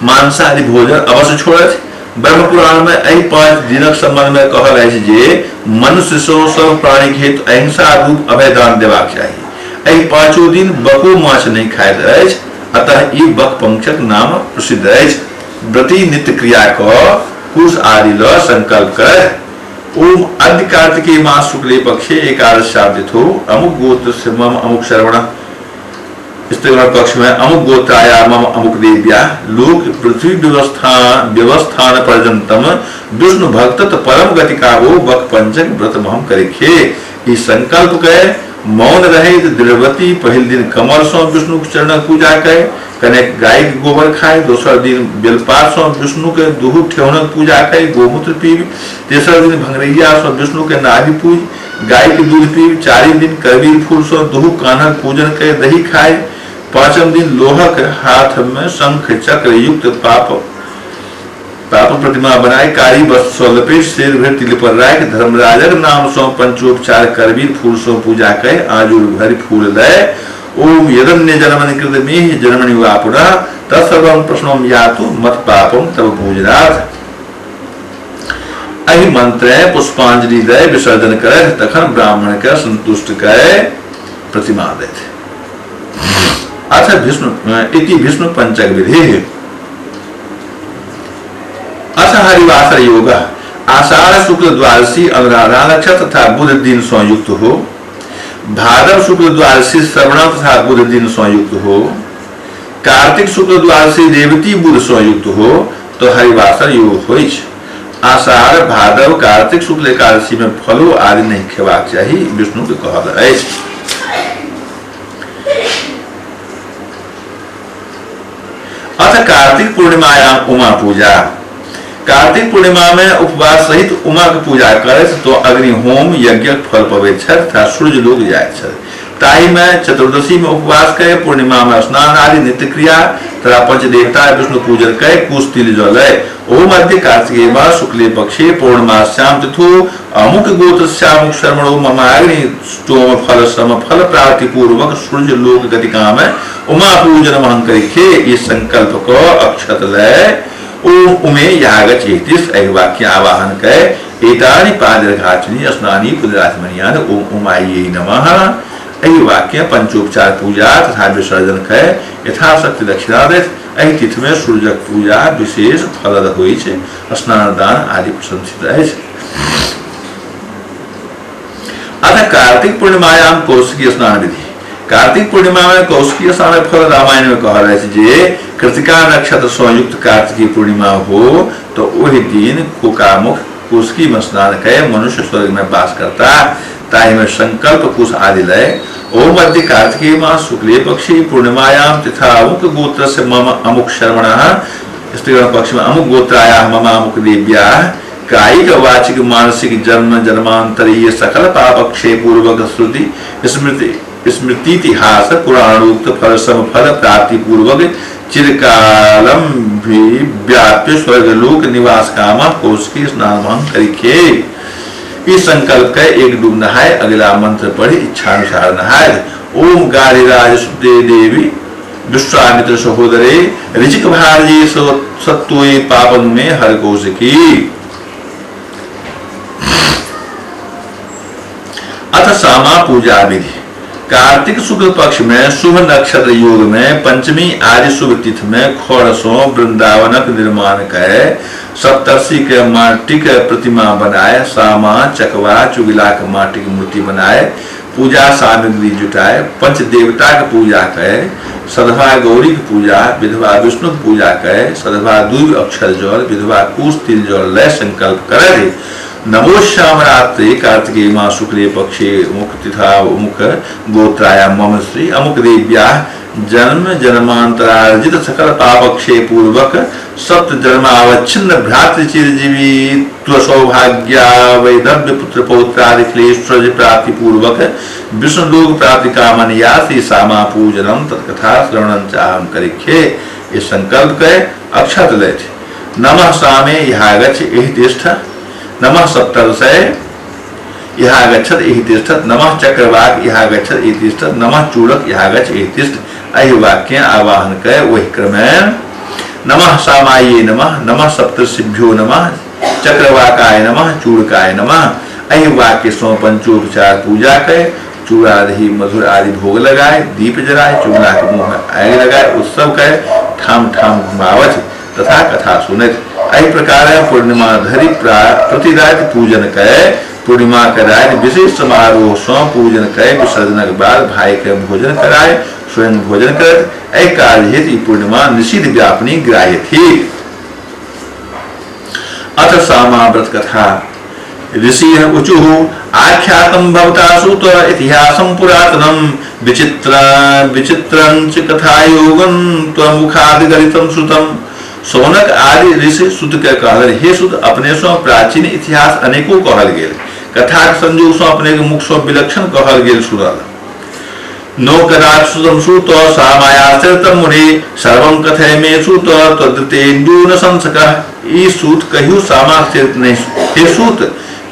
मांसाहारी भोजन अवश्य छोड़थि। ब्रह्मपुराण में एहि 5 दिनक संबंध में कहल अछि जे मनुष्य सँ सब प्राणी के हेतु अहिंसा रूप अभयदान देबाक चाही। एहि पांचो दिन बको माछ नहि खाइत अछि, अतः ई बकपंचक नाम प्रसिद्ध अछि। व्रती नित्य क्रिया क कुश आदि ल संकल्प करथि। ओम अद्य कार्तिकेय मास शुक्ले पक्षे एकादश्याम तिथौ अमुक गोत्र से मम अमुक श्रवण स्त्रीगण पक्ष में अमुक गोत्राया मम अमुक देव्या लोक पृथ्वी व्यवस्थान पर्यंतम विष्णु भक्त परम गति काबो बक पंचक व्रत महम करिखे। ई संकल्प के मौन रहैत दृढ़वती पहिल दिन कमल सँ विष्णु के चरणक पूजा कय कनेक गाय के गोबर खाय, दोसर दिन बेलपात सँ विष्णु के दुहु ठेहुनक पूजा कय गोमूत्र पीबि, तेसर दिन भंगरैया सँ विष्णु के नाभि पूजि गाय के दूध पीबि, चारिम दिन करबीर फूल सँ दुहु कान्हक पूजन कय दही खाय, पांचम दिन लोहक हाथ में शंख चक्र युक्त पाप पाप प्रतिमा बनाय कारी वस्त्र सँ लपेट शेर भरि तिल पर राखि धर्मराजक नाम सँ पंचोपचार करबीर फूल सँ पूजा कय आजुर भरि फूल लय ओम यदन्य जन्मनि कृत मेह जन्मनि वा पुनः तत्सर्वं प्रश्नम यातु मत पापम तव पूजनाथ। एहि मंत्र पुष्पांजलि दय विसर्जन करथि, तखन ब्राह्मण के संतुष्ट कय प्रतिमा दैथ। अथ भीष्म इति भीष्म पंचक विधि। अथ हरिवासर योग आषाढ़ शुक्ल द्वादशी अनुराधा नक्षत्र तथा बुध दिन सँ युक्त हो, भादव शुक्ल द्वादशी श्रवण तथा बुध दिन सँ युक्त हो, कार्तिक शुक्ल द्वादशी रेवती बुध सँ युक्त हो तो हरिवासर योग होइछ। आषाढ़ भादव कार्तिक शुक्ल एकादशी में फलो आदि नहीं खेबाक चाही, विष्णु के कहल अछि। अथ कार्तिक पूर्णिमायाम उमा पूजा। कार्तिक पूर्णिमा में उपवास सहित उमा के पूजा करैत तो अग्निहोम यज्ञ फल पबैत छथि तथा सूर्य लोक जाइत छथि। ताहि में चतुर्दशी में उपवास कय पूर्णिमा में स्नान आदि नित्य क्रिया तथा पंचदेवता विष्णु पूजन कय कुश तिल जलय। ओ मध्य कार्तिकेय मास शुक्ले पक्षे पौर्णमास्याम तिथु अमुक गोत्रस्यामुक शर्मणो ममाग्नि स्तोम फल सम फल प्राप्ति पूर्वक सूर्य लोक गतिकाम उमा पूजन महं करिखे। ये संकल्प को अक्षत लय ओम उमे यागचेतिस एहि वाक्य आवाहन कय एतानि पादरघाचनी स्नानी पुनराचमनियान ओम उमायै नमः एहि वाक्य पंचोपचार पूजा तथा विसर्जन कय यथाशक्ति दक्षिणा दैत। एहि तिथि में सूर्यक पूजा विशेष फलद होइछ, स्नान दान आदि प्रशंसित अछि। अथ कार्तिक पूर्णिमायाम कौशिकी स्नान विधि। कार्तिक पूर्णिमा में कौशिकी स्नान फल रामायण में कहल अछि जे कृतिका नक्षत्र सँ युक्त कार्तिकी पूर्णिमा हो तो ओहि दिन कोकामुख कौशिकी में स्नान कय मनुष्य स्वर्ग में वास करता, ताहि में संकल्प कुश आदि लय ओम मध्य कार्तिकेय मास शुक्ले पक्षे पूर्णिमायाम तिथा अमुक गोत्र से मम अमुक शर्मणः स्त्रीगण पक्ष में अमुक गोत्राया मम अमुक देव्या कायिक वाचिक मानसिक जन्म जन्मांतरीय सकल पापक्षय पूर्वक श्रुति स्मृति स्मृतितिहास पुराणोक्त फल सम फल प्राप्ति पूर्वक चिरकालम भी व्याप्य स्वर्गलोक निवास काम कौशिकी स्नान भंग करिखे। इस संकल्प के एक डूब नहाए अगला मंत्र पढ़ी इच्छानुसार नहाए। ओम गारिराज सुते देवी विश्वामित्र सहोदरे ऋचिक भारजी सत्तोय पापन में हर कौशिकी। अथ सामा पूजा विधि। कार्तिक शुक्ल पक्ष में शुभ नक्षत्र योग में पंचमी आदि शुभ तिथि में खड़ सो वृंदावनक निर्माण कय सप्तर्षि के माटी के प्रतिमा बनाए सामा चकवा चुगिला के माटी की मूर्ति बनाए पूजा सामग्री जुटाए पंच देवता के पूजा कय सधवा गौरी की पूजा विधवा विष्णु की पूजा कय सधवा दुई अक्षर जल विधवा कुश तिल जल लय संकल्प करे नमो श्याम रात्रि कार्तिकेय मां शुक्ले पक्षे मुख तिथा मुख गोत्राया मम श्री अमुक देव्या जन्म जन्मांतरार्जित सकल पापक्षय पूर्वक सप्त जन्मावच्छिन्न भ्रातृ चिरजीवी त्व सौभाग्या वैधव्य पुत्र पौत्रादि क्लेश्वर प्राप्ति पूर्वक विष्णुलोक प्राप्ति कामनया श्री सामा पूजनम तत्कथा श्रवणं चाहम करिखे। ये संकल्प के अक्षत लेथ। नमः सामे यहागच्छ एहि तिष्ठ नमः सप्तर्षय यहागच्छत एहि तिष्ठत नमः चक्रवाक यहागच्छत एहि तिष्ठत नमः चूड़क यहागच्छ एहि तिष्ठ। एहि वाक्य आवाहन कय ओहि क्रमे नमः सामाये नमः, नमः सप्तर्षिभ्यो नमः, चक्रवाकाय नमः, चूड़काय नमः। एहि वाक्य सँ पंचोपचार पूजा कय चूड़ा दही मधुर आदि भोग लगाए, दीप जराए, चुगला के मुंह में आगि लगाए, उत्सव कय ठाम ठाम घुमावथि तथा कथा सुनथि। एहि प्रकार पूर्णिमा धरि प्रति राति पूजन कय पूर्णिमा के राति विशेष समारोह सँ पूजन कय विसर्जनक बाद भाई के भोजन कराए स्वयं भोजन करत। एहि कार्य हेतु ई पूर्णिमा निषिद्ध व्यापनी ग्राह्य थी। अथ सामा व्रत कथा। ऋषि ऊचुः आख्यातं भवता सूत इतिहासं पुरातनं विचित्र विचित्रं च कथायोगं त्वमुखादिगलितं श्रुतं। शौनक आदि ऋषि सुत के कहलनि, हे सुत, अपने सँ प्राचीन इतिहास अनेको कहल गेल, कथाक संयोग सँ अपने के मुख सँ विलक्षण कहल गेल सुनल। नो कदाच सुतम सूत सामायाश्रितम मुनि सर्वं कथय मे सूत त्वदृतेन्दु न संसकः। ई सूत कहियो सामाक चरित नहीं, हे सूत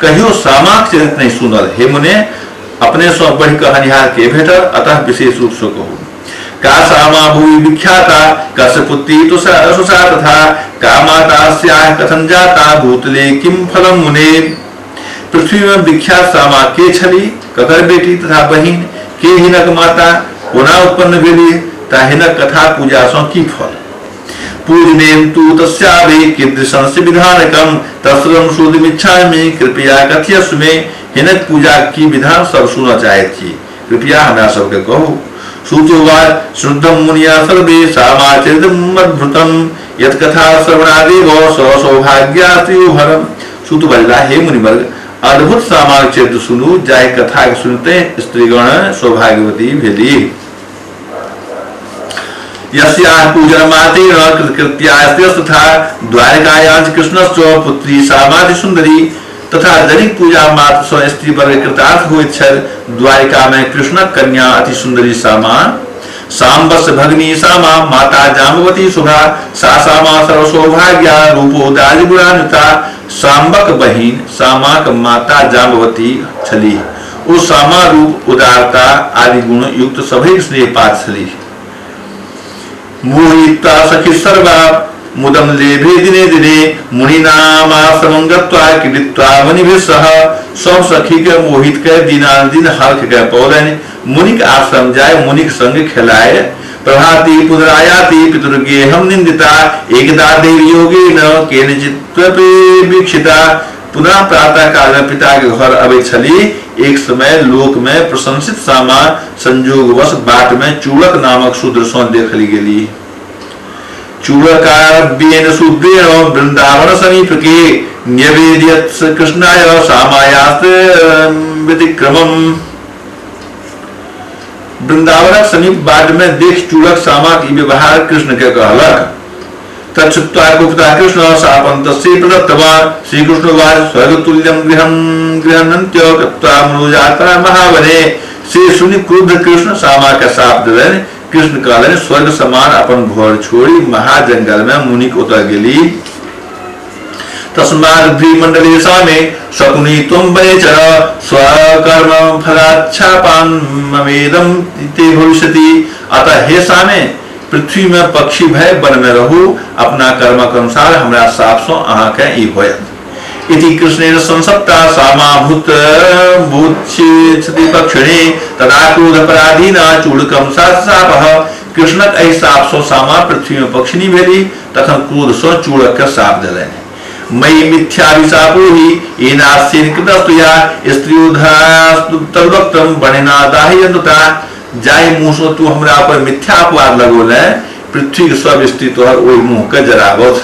कहियो सामाक चरित नहीं सुनल। हे मुने, अपने सँ बढ़ि कहनिहार के भेटल, अतः विशेष रूप सँ कहू। का सामा भूमि विख्याता कस्य पुत्री सुसा तथा का माता स्याः कथं जाता भूतले किम फलम मुने। पृथ्वी में विख्यात सामा के छली, ककर बेटी तथा बहिन, के हिनक माता, कोना उत्पन्न भेली, ता हिनक कथा पूजा सँ की फल। पूजनेन तु तस्याभि कीदृशंस्य विधानकम तस्रम श्रुतिमिच्छामि कृपया कथयस्व मे। हिनक पूजा की विधान सब सुनऽ चाहैत छी, कृपया हमरा सबके कहू। सूतोवाच शुद्धम मुनिया सर्वे सामाचरितमद्भुतम यत् कथा श्रवणादेव स सौभाग्यास्त्रियोभरम। सूत बजला, हे मुनिवर्ग, अद्भुत सामाक चरित्र सुनू, जाहि कथा के सुनते स्त्रीगण सौभाग्यवती भेली। यस्याः पूजन मातेन कृतकृत्यास्त्रस्तथा द्वारकायां कृष्णश्च पुत्री सामाधि सुंदरी। तथा जनिक पूजा मात्र सँ स्त्री वर्ग कृतार्थ होइत छल, द्वारिका में कृष्णक कन्या अति सुंदरी सामा, साम्बस भगिनी सामा, माता जाम्बवती शुभा, सा सामा सर्वसौभाग्या रूपोदारि गुणान्विता। साम्बक बहिन सामाक माता जाम्बवती छलीह। ओ सामा रूप उदारता आदि गुण युक्त सभैक स्नेह पात्र छलीह। मोहिता सखी सर्वा मुदम लेभे दिने दिने मुनिनामाश्रमं गत्वा क्रीडित्वा मुनिभिः सह। सब सखी के मोहित के दिनानुदिन हर्ख के पौलनि, मुनिक आश्रम जाय मुनिक संग खेलाए। प्रभाती पुनरायाति पितुर्गेहम निंदिता एकदा देव योगेन केनचित्वपि वीक्षिता। पुनः प्रातः काल में पिता के घर अबैत छली। एक समय लोक में प्रशंसित सामा संयोगवश बाट में चूड़क नामक शूद्र सँ देखली गेली। चूड़काव्येन शूद्रेण वृंदावन समीप के न्यवेद्यत कृष्णाय सामायास्त व्यतिक्रमम। वृंदावनक समीप बाट में देख चूड़क सामाक ई व्यवहार कृष्ण के कहलक। तच्छ्रुत्वा कुपितः कृष्ण शापं तस्यै प्रदत्तवान्। श्रीकृष्ण उवाच स्वर्गतुल्यं गृहं गृह्णन्त्य कृत्वा मनोजाता महावने। से सुनि क्रुद्ध कृष्ण सामा के शाप देलनि। कृष्ण कहलनि, स्वर्ग समान अपन घर छोड़ी महाजंगल में मुनिक ओतऽ गेली। तस्मात् भ्रीमंडले सामे शकुनि त्वं वनेचर स्वकर्म फलाच्छापान ममेदं ते भविष्यति। अतः हे सामे, पृथ्वी में पक्षी भय वन में रहू, अपना कर्मक अनुसार हमरा साप सँ अहाँके ई होयत। इति कृष्णेन संसप्ता सामा भूत भूतक्षिति पक्षिणी तदा क्रोध पराधीना चूड़कम सापः। कृष्णक एहि साप सँ सामा पृथ्वी में पक्षिणी भेली, तखन क्रोध सँ चूड़क के साप देलनि। मयि मिथ्याभिशापो हि येनास्येन कृतस्तुया स्त्रियोधास्तु तद्वक्त्रं वणिना दाहयन्तुता। जाहि मुँह सँ तू हमरा पर मिथ्या अपवाद लगौले, पृथ्वी के सब स्त्री तोहर ओहि मुँह के जराबथ।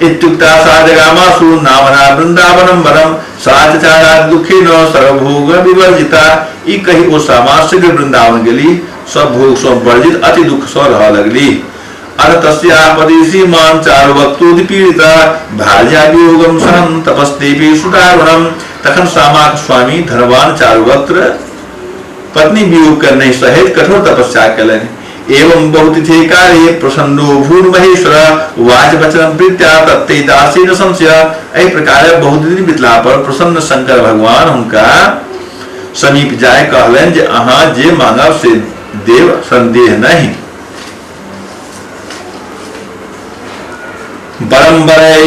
इत्युक्ता सा जगामासु नामना वृंदावनम वनम सा चचारा दुखेन सर्वभोग विवर्जिता। ई कहि ओ सामा शीघ्र वृंदावन गेली, सब भोग सँ वर्जित अति दुख सँ रहऽ लगली। अथ तस्या पदेशी मान चारुवक्तोदिपीडिता भार्या वियोगम सहन तपस्तेपि सुदारुणम। तखन सामाक स्वामी धनवान चारुवक्त्र पत्नी वियोग कर नहीं सहित कठोर तपस्या कयलनि। एवं बहुतिथे कार्ये प्रसन्नो भूर महेश्वर वाच वचन प्रीत्या तत्ते दासी न संशय। एहि प्रकार बहुत दिन बितला पर प्रसन्न शंकर भगवान हुनका समीप जाय कहलनि जे अहाँ जे मांगब से देव, संदेह नहीं। बरम बरय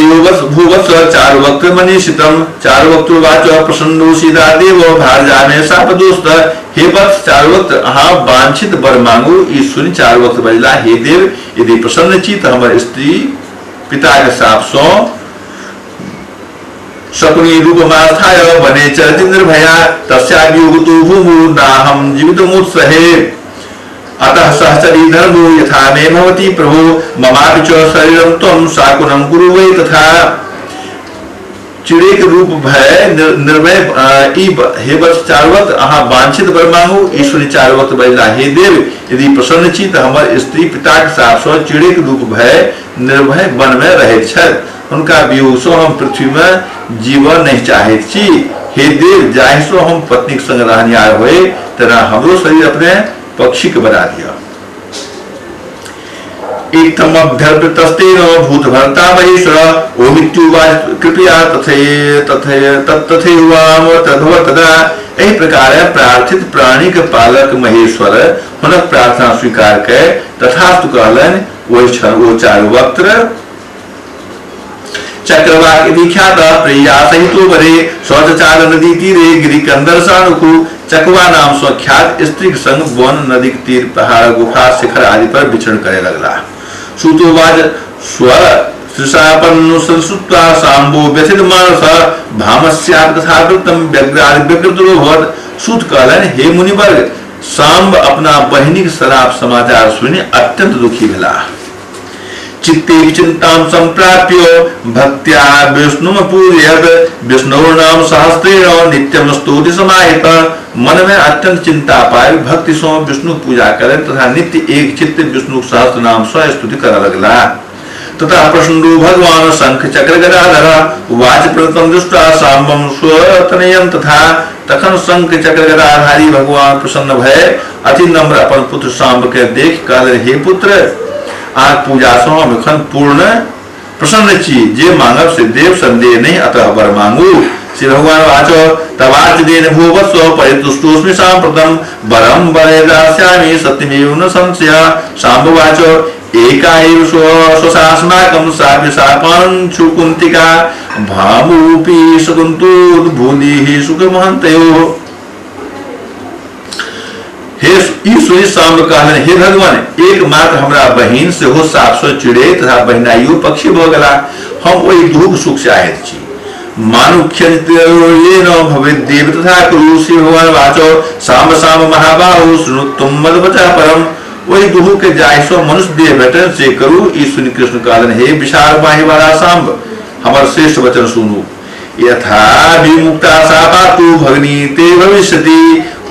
भूवत्स चारुवक्त मनीषितम चारुवक्तुर्वाच प्रसन्नो सीता देव भारजा साप दोस्त। हे वत्स चारुवक्त, अहाँ वांछित वर मांगू। ई सुनि चारुवक्त बजला, हे देव, यदि प्रसन्न छी तऽ हमर स्त्री पिता के साप सँ शकुनी रूपमास्थाय वने चरति निर्भया तस्या वियोगतो भूमु नाहं जीवितमुत्सहे अतः सहचरी धर्मो यथा मे भवति प्रभो ममापि च शरीरं त्वं शाकुनं कुरु वै तथा। चिड़े के रूप भय निर्भय ई हे वत्स चारुवक्त, अहाँ वांछित वर मांगू। ई सुनि चारुवक्त बजला, हे देव, यदि प्रसन्न छी तऽ हमर स्त्री पिताक साप सँ चिड़े के रूप भय निर्भय वन में रहैत छथि, हुनका वियोग सँ हम पृथ्वी में जीवन नहीं चाहैत छी। हे देव, जाहि सँ हम पत्नीक संग रहनिहार होय तेना हमरो शरीर अपने पक्षी के बना दिअ। इत्थमभ्यर्पितस्तेन भूतभर्ता महेश्वर ओमित्युवाच कृपया तथैवाम तद्भव तदा। एहि प्रकार प्रार्थित प्राणीक पालक महेश्वर हुनक प्रार्थना स्वीकार कय तथास्तु कहलनि। ओहि क्षण ओ चारु वक्त्र चक्रवाक इति ख्यात प्रिया सहितो वरे शौचचार नदी तीरे गिरिकंदर सानुकु। चकवा नाम सँ ख्यात स्त्रीक संग वन, नदीक तीर, पहाड़, गुफा, शिखर आदि पर विचरण करे लगला। सूतोवाच स्वर त्रिशापन्नुसंसुत्वा सांबो व्यथित मानस भामस्याप तथा वृत्तम व्यग्रादि व्यग्रतरो। सूत कहलनि, हे मुनिवर्ग, सांब अपना बहिनीक श्राप समाचार सुनि अत्यंत दुखी भेलाह। चित्ते चिंतां संप्राप्य भक्त्या विष्णुम पूजयत विष्णुर्नाम सहस्रेण नित्यम स्तुति समाहित। मन में अत्यंत चिंता पाए भक्ति सो विष्णु पूजा करें तथा नित्य एक चित्त विष्णु सहस्त्र नाम सो स्तुति कर लगला। तथा प्रसन्नो भगवान शंख चक्र गदाधर वाच प्रतम दृष्टा सांबम स्वतनयम तथा। तखन शंख चक्र गदाधारी भगवान प्रसन्न भय अति नम्र अपन पुत्र सांब के देख कहल, हे पुत्र, आग पूजा सो हम एखन पूर्ण प्रसन्न छी, जे मांगब से देव संदेह नहीं, अतः वर मांगू। श्री भगवान वाचो तवाच then भूवत्स परितुष्टोस्मि सांप्रतम वरम वरे दास्यामि सत्यमेव न संशय। सांब वाचो एका एव स्वसास्माकं सापि सापांशुकुन्तिका भामूपि शकुन्तोद्भूलिः सुखमहन्तयोः। हे ई सुनि सांब कहलनि, हे भगवान, एकमात्र हमरा बहिन सेहो साप सँ चिड़ै तथा बहिनाइयो पक्षी भऽ गेला, हम ओहि दुहुक सुख चाहैत छी। मानुष्येन भवेद्देव तथा कुरु। श्री भगवान वाचो सांब सांब महाबाहु शृणु त्वं मद्वचः परम। ओहि दुहु के जाहि सँ मनुष्य देह भेटल से करू। ई सुनि कृष्ण कहलनि, हे विशाल बाहि वाला सांब, हमर श्रेष्ठ वचन सुनू। यथा विमुक्ता सापातु भगिनी ते भविष्यति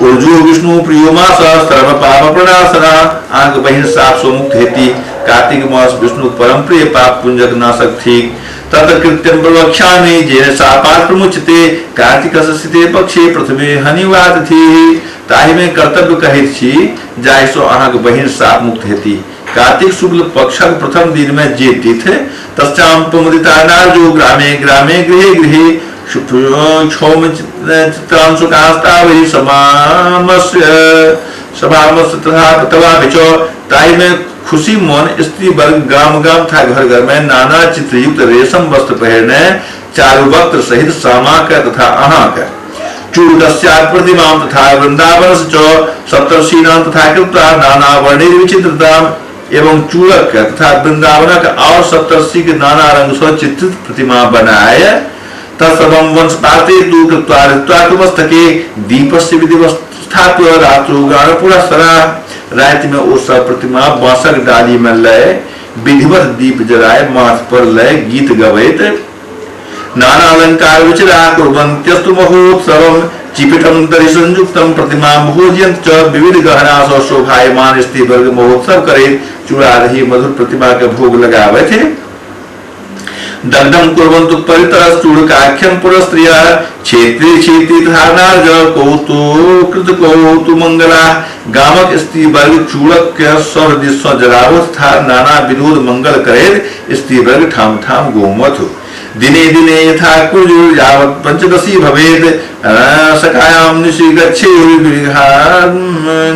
उर्जो विष्णु प्रियो मास सर्व पाप प्रणाशना। आंक बहिन साप सो मुक्त हेती। कार्तिक मास विष्णु परम प्रिय पाप पुंजक नाशक ठीक। तत्कृत्यं प्रवक्ष्यामि जेन सापात प्रमुच्यते। कार्तिक स्थिते पक्षे प्रथमे हनिवातिथि। ताहि में कर्तव्य कहैत छी जाहि सो अहाँक बहिन साप मुक्त हेती। कार्तिक शुक्ल पक्षक प्रथम दिन में जे तिथि तस्याम प्रमुदिता नार्जो ग्रामे ग्रामे गृहे गृहे क्षौम चित्रांशुकास्तावहि समामस्य सभामस्य तथा तवापि च। ताहि में खुशी मन स्त्री वर्ग गाम गाम तथा घर घर में नाना चित्रयुक्त रेशम वस्त्र पहिरने चारु वक्त्र सहित सामा के तथा अहाँ के चूड़कस्या प्रतिमा तथा वृंदावन च सप्तर्षीणां तथा कृत्वा नाना वर्णैर् विचित्रताम एवं चूड़क तथा वृंदावनक और सप्तर्षि के नाना रंग सँ चित्रित प्रतिमा बनाए तत्सर्वं वंश पाते तु कृत्वा ऋत्वा मस्तके दीपस्य विधिवस्थाप्य रात्रौ गान पुरस्सरा। राति में ओ सब प्रतिमा बांसक डाली में लय विधिवत दीप जराए माथ पर लय गीत गवैत नाना अलंकार विचरा कुर्वन्त्यस्तु महोत्सवम चिपिटम दरि संयुक्तम प्रतिमा भोजयन्त च विविध गहना सँ शोभायमान स्त्री वर्ग महोत्सव करे चूड़ा दही मधुर प्रतिमा के भोग लगावे थे। दग्धम कुर्वन्तु परितः चूड़काख्यम पुरस्त्रियः क्षेत्रे क्षेत्रे तथा नार्ज कौतु कृत कौतु मंगला। गामक स्त्री वर्ग चूड़क के सब दिस सँ जराबो तथा नाना विनोद मंगल करैत स्त्री वर्ग ठाम ठाम गोमथ। दिने दिने यथा कुरु यावत् पंचदशी भवेत् सकायां निशि गच्छेयुर्गृहान्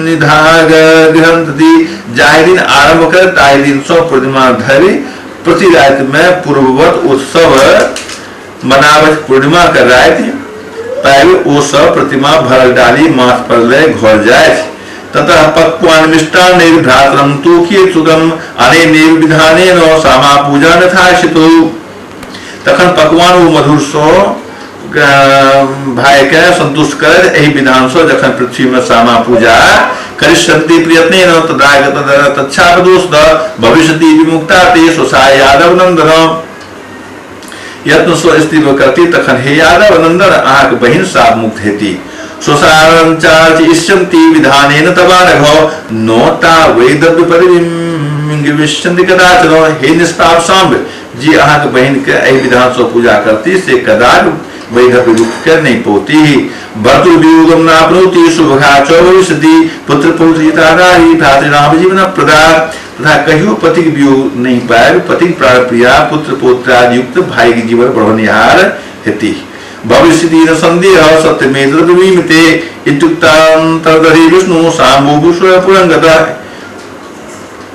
निधाग गृहन्ति। जाहि दिन आरंभ कर ताहि दिन सँ पूर्णिमा धरि प्रति राति में पूर्ववत उत्सव मनाबथि। पूर्णिमा के राति पाबि ओ सब प्रतिमा भरल डाली माथ पर लय घर जाथि। ततः पक्वान मिष्टान्नैर् भ्रातरं तोखिये सुखम अनेनैव विधानेन सामा पूजा नथाशितु। तखन पकवान ओ मधुर सँ भाई के संतुष्ट करैत एहि विधान सँ जखन पृथ्वी में सामा पूजा करिष्यन्ति प्रयत्नेन तदागत तच्छापदोष भविष्यति विमुक्ता ते स्वसा यादव नंदन। यत्न सँ स्त्री करती तखन हे यादव नंदन अहाँक बहिन साप मुक्त हेती। स्वसारञ्चार्चयिष्यन्ति विधानेन तवानघ नोता वैदव्य परिविष्यन्ति कदाचन। हे निष्पाप साम्ब, जे अहाँक बहिन के एहि विधान सँ पूजा करती से कदापि वैधव्य दुख के नहीं पौती। भर्तृवियोगम नाप्नोति शुभगा च भविष्यति पुत्र पौत्र नारी भ्रातृनाम जीवन प्रदा। तथा कहियो पतिक वियोग नहीं पाए पतिक प्राण प्रिया पुत्र पौत्रादि युक्त भाई के जीवन बढ़निहार हेती। भविष्यति न संदेह सत्यमेतद्विमते इत्युक्तान्तर्दधि विष्णु साम्बो पुरंगता।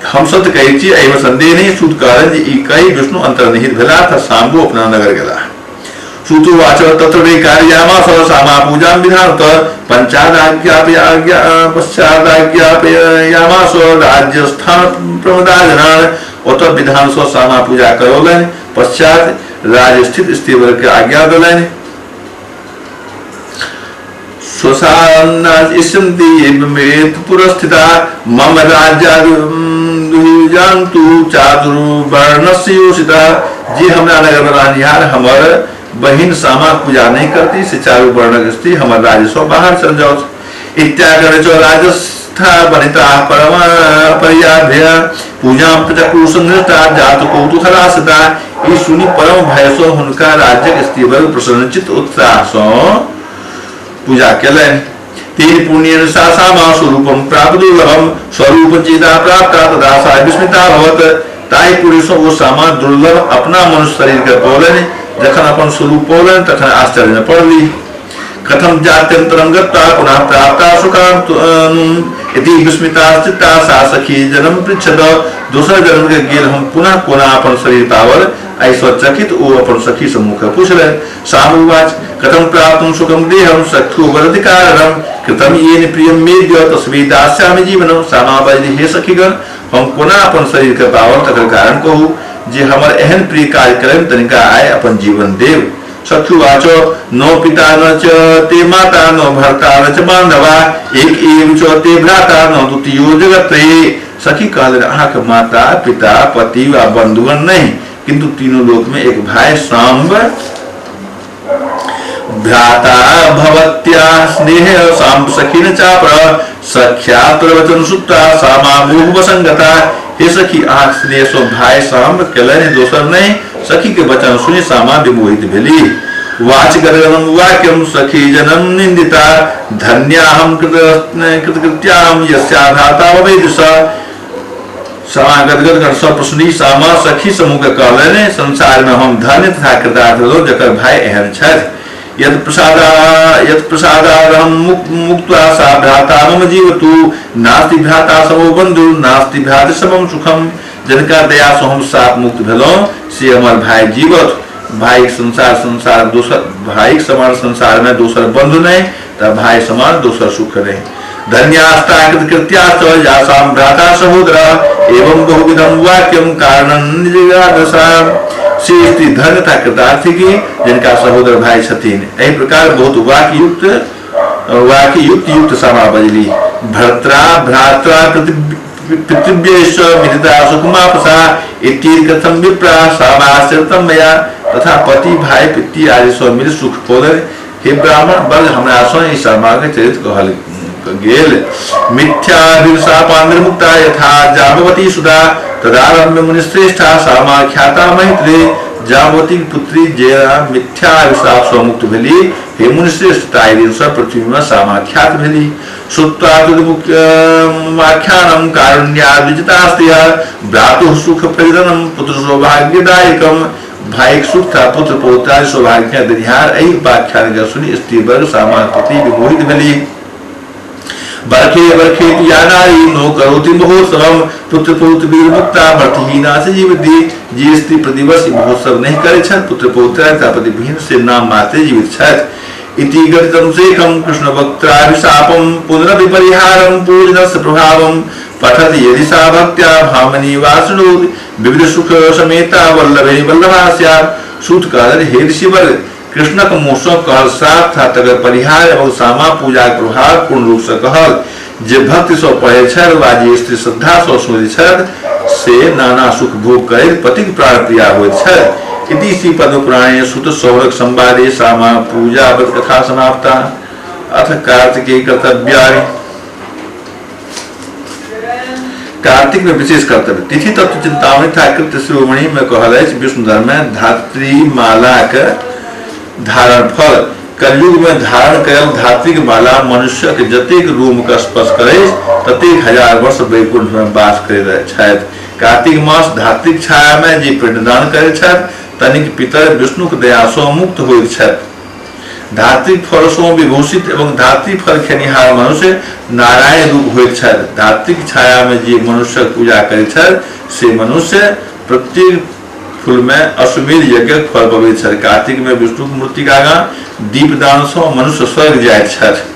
हम सत्य कहै छी एहिमे संदेह नहीं। सूत कहलनि जे ई कहि विष्णु अंतर्निहित भेला तथा साम्बो अपना नगर गेला। सूतोवाच तत्र वै कार्यामास सामा पूजां विधानत पंचादाज्ञापयाज्ञा पश्चादाज्ञापयामास राज्यस्थान प्रमदाजनान्। ओतऽ विधान सँ सामा पूजा करौलनि, पश्चात राज्य स्थित स्त्रीवर्ग के आज्ञा देलनि। स्वसान्नाशिष्यन्ति पुरस्थिता मम राज्यादुजान्तु चातुर्वर्णस्य योषिता। जे हमरा नगर में रहनिहार हमर बहिन सामा पूजा नहीं करती से चारू वर्णक स्त्री हमर राज्य सँ बाहर चल जाओ। इत्याकर च राजस्था वनिता परम पर्याभ्य पूजा चक्रु संघृता जात कौतूहलासता। ई सुनि परम भय सँ हुनका राज्यक स्त्रीवर्ग प्रसन्नचित उत्साह सँ पूजा केलनि। तेन पुण्येन सा सामा स्वरूपम प्राप्त दुर्लभम स्वरूप चेता प्राप्त तदा सा विस्मिता भवत। ताहि पुण्य सँ ओ सामा दुर्लभ अपना मनुष्य शरीर के पौलनि। जखन अपन स्वरूप पौलनि तखन आश्चर्य में पड़ली। कथम जात्यंतरं गत्वा पुनः प्राप्ता सुखांतु इति विस्मिता चित्ता सा सखी जन्म पृच्छत। दोसर जन्म के गेल हम पुनः कोना अपन शरीर पावल, एहि सँ चकित ओ अपन सखी समूह के पुछलनि। सामुवाच कथम प्राप्तुं सुखं देहं सख्यो वदति कारणं कृतं येन प्रियं मेद्य तस्मै दास्यामि जीवनं। सामा बजली, हे सखीगण, हम कोना अपन शरीर के पावल तकर कारण कहू। जे हमर एहन प्रिय कार्य करें तनिका आय अपन जीवन देव। सख्युवाच नो पिता न च ते माता न भर्ता न च बांधवा एक एव च ते भ्राता न द्वितीयो जगत्त्रये। सखी कहलनि, अहाँके माता पिता पति वा बंधुगण नहीं, किंतु तीनों लोक में एक भाई सांब भ्राता भवत्या स्नेह सांब सखी न चापर सख्या प्रवचन सुप्ता सामा मोहवसंगता। हे सखी, अहाँक स्नेह सँ भाई सांब केलनि, दोसर नहीं। सखी के वचन सुनि सामा विमोहित भेली। वाच गदगदम वाक्यम सखी जनम निंदिता धन्याहम कृतकृत्याहम यस्या भ्राता भवेदुष। सामा गदगद कर सब प्रश्न सामा सखी समूह के कहलनि, संसार में हम धन्य तथा कृतार्थ भेलहुँ जकर भाई एहन छथि। यद प्रसादारहं मुक्त्वा सा भ्राता मम जीवतु नास्ति भ्राता समो बंधु नास्ति भ्रातृ समम सुखम। जिनका दया सँ हम साप मुक्त भेलहुँ से हमर भाई जीवत। भाई संसार संसार दोसर भाई समान संसार में दोसर बंधु नहीं त भाई समान दोसर सुख नहीं। धन्यास्ता कृतकृत्याश्च यासां भ्राता सहोदरा एवं बहुविधं वाक्यं कारणं निजगादसा। से स्त्री धन्य तथा कृतार्थी की जिनका सहोदर भाई छथिन। एहि प्रकार बहुत वाक्य युक्त युक्त सामा बजली। भर्त्रा भ्रात्रा पितृभ्यश्च मिलिता सुखमापसा इति कथम विप्रा सामाश्रितं मया। तथा पति भाई पितृ आदि सँ मिल सुख पौलनि। हे ब्राह्मण वर्ग, हमरा सँ ई सामा के चरित्र कहल गेल। मिथ्याभिशापान्निर्मुक्ता यथा जाम्बवती सुधा तदारम्य मुनिश्रेष्ठा सामा ख्याता महित्रे। जाम्बवती पुत्री जेना मिथ्या अभिशाप सँ मुक्त भेली, हे मुनिश्रेष्ठ, ताहि दिन सँ पृथ्वी में सामा ख्यात भेली। श्रुत्वा तदुपाख्यानं कारुण्याद्विजितास्त्रियः भ्रातुः सुख प्रजननं पुत्र सौभाग्यदायकम्। भाई सुख था पुत्र पौत्रादि सौभाग्य देनिहार एहि उपाख्यान के सुनि स्त्री वर्ग सामा प्रति विमोहित भेली। बरखे बरखे या नारी नो करोति महोत्सवम पुत्र पौत्र वीर मुक्ता भर्तहीना से जीवित। जे स्त्री प्रतिवर्ष ई महोत्सव नहि करैत छथि, पुत्र पौत्र तथा पतिविहीन से नाम मात्रे जीवित छथि। इति गणितं शेखं कृष्ण वक्त्राभिशापं पुनरपि परिहारं पूजनस्य प्रभावं पठति यदि सा भक्त्या भामनी वा शृणोति विविध सुख समेता वल्लभे वल्लभा स्यात्। सूत कहलनि, हे ऋषिवर, कृष्णक मुँह सँ कहल श्राप तथा तकर परिहार एवं सामा पूजाक प्रभाव पूर्ण रूप सँ कहल। जे भक्ति सँ पढ़ैत छथि वा जे स्त्री श्रद्धा सँ सुनैत छथि से नाना सुख भोग करैत पतिक प्राणप्रिया होइत छथि। इति श्री पद्म पुराणे सुत सौरक संवादे सामा पूजा व्रत कथा समाप्ता। अथ कार्तिकेय कर्तव्यानि। कार्तिक में विशेष कर्तव्य तिथि तत्व चिंतामणि तथा कृत्य शिरोमणि में कहल अछि। विष्णु धर्म में धात्री मालाक धारण फल। कलयुग में धारण कयल धात्रीक माला मनुष्यक जतेक रोम के स्पर्श करैछ ततेक हजार वर्ष वैकुंठ में वास करैत छथि। कार्तिक मास धात्रीक छाया में जे पिंडदान करैत छथि तनिक पितर विष्णुक दया सँ मुक्त होइत छथि। धात्रीक फल सँ विभूषित एवं धात्री फल खेनिहार मनुष्य नारायण रूप होइत छथि। धात्रीक छाया में जे मनुष्यक पूजा करैत छथि से मनुष्य प्रत्येक फूल में अश्वमेध यज्ञक फल पबैत छथि। कार्तिक में विष्णुक मूर्तिक आगाँ दीपदान सँ मनुष्य स्वर्ग जाइत छथि।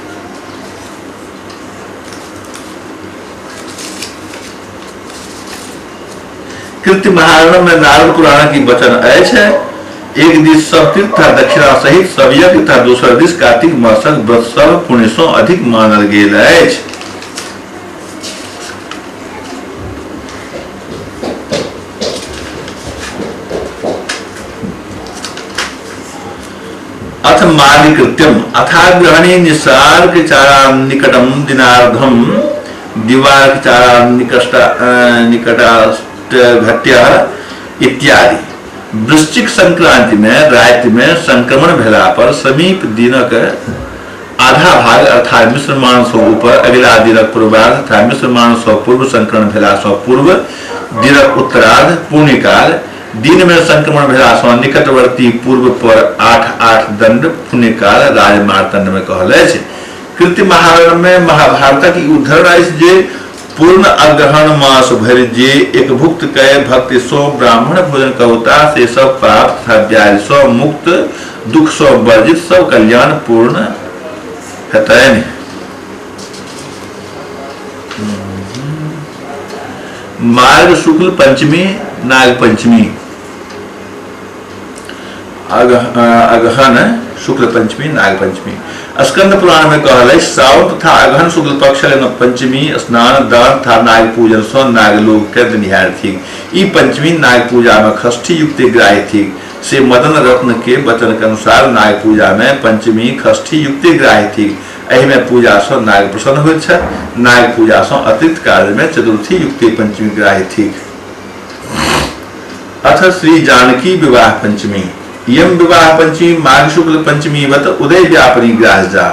कृत्य महारण में नारद पुराणक ई वचन अछि। एक दिस सब तीर्थ तथा दक्षिणा सहित सब यज्ञ तथा दोसर दिस कार्तिक मासक व्रत सब पुण्य सँ अधिक मानल गेल अछि। अथ मार्गकृत्यम अथाग्रहणे निस्सार्क चारा निकटम दिनार्धम दिवार्क चारा निकटाष्ट घट्य इत्यादि। वृश्चिक संक्रांति में राति में संक्रमण भेला पर समीप दिनक आधा भाग अर्थात मिश्रमान सँ ऊपर अगिला दिनक पूर्वार्ध तथा मिश्रमान सँ पूर्व संक्रमण भेला सँ पूर्व दिनक उत्तरार्ध पुण्यकाल। दिन में संक्रमण भेला सँ निकटवर्ती पूर्व पर 8-8 दंड पुण्यकाल राजमार्तंड में कहल अछि। कृत्य महारण में महाभारतक ई उद्धरण अछि जे पूर्ण अग्रहण मास भरि जे एकभुक्त कय भक्ति सँ ब्राह्मण भोजन करौता से सब पाप तथा व्याधि सँ मुक्त दुख सँ वर्जित सब कल्याण पूर्ण हेतनि। मार्ग शुक्ल पंचमी नाग पंचमी अगहन शुक्ल पंचमी नाग पंचमी। स्कंद पुराण में कहल अछि, सावन तथा अगहन शुक्ल पक्ष पंचमी स्नान दान तथा नाग पूजन सँ नागलोक के देनिहार थिक। ई पंचमी नाग पूजा में षष्ठी युक्त ग्राह्य थिक। से मदन रत्न के वचन के अनुसार नाग पूजा में पंचमी षष्ठी युक्त ग्राह्य थिक। एहि में पूजा सँ नाग प्रसन्न होइत छथि। नाग पूजा सँ अतिरिक्त कार्य में चतुर्थी युक्त पंचमी ग्राह्य थिक। अथ श्री जानकी विवाह पंचमी। यम विवाह पंचमी माघ शुक्ल पंचमी वत उदय व्यापनी ग्राह्य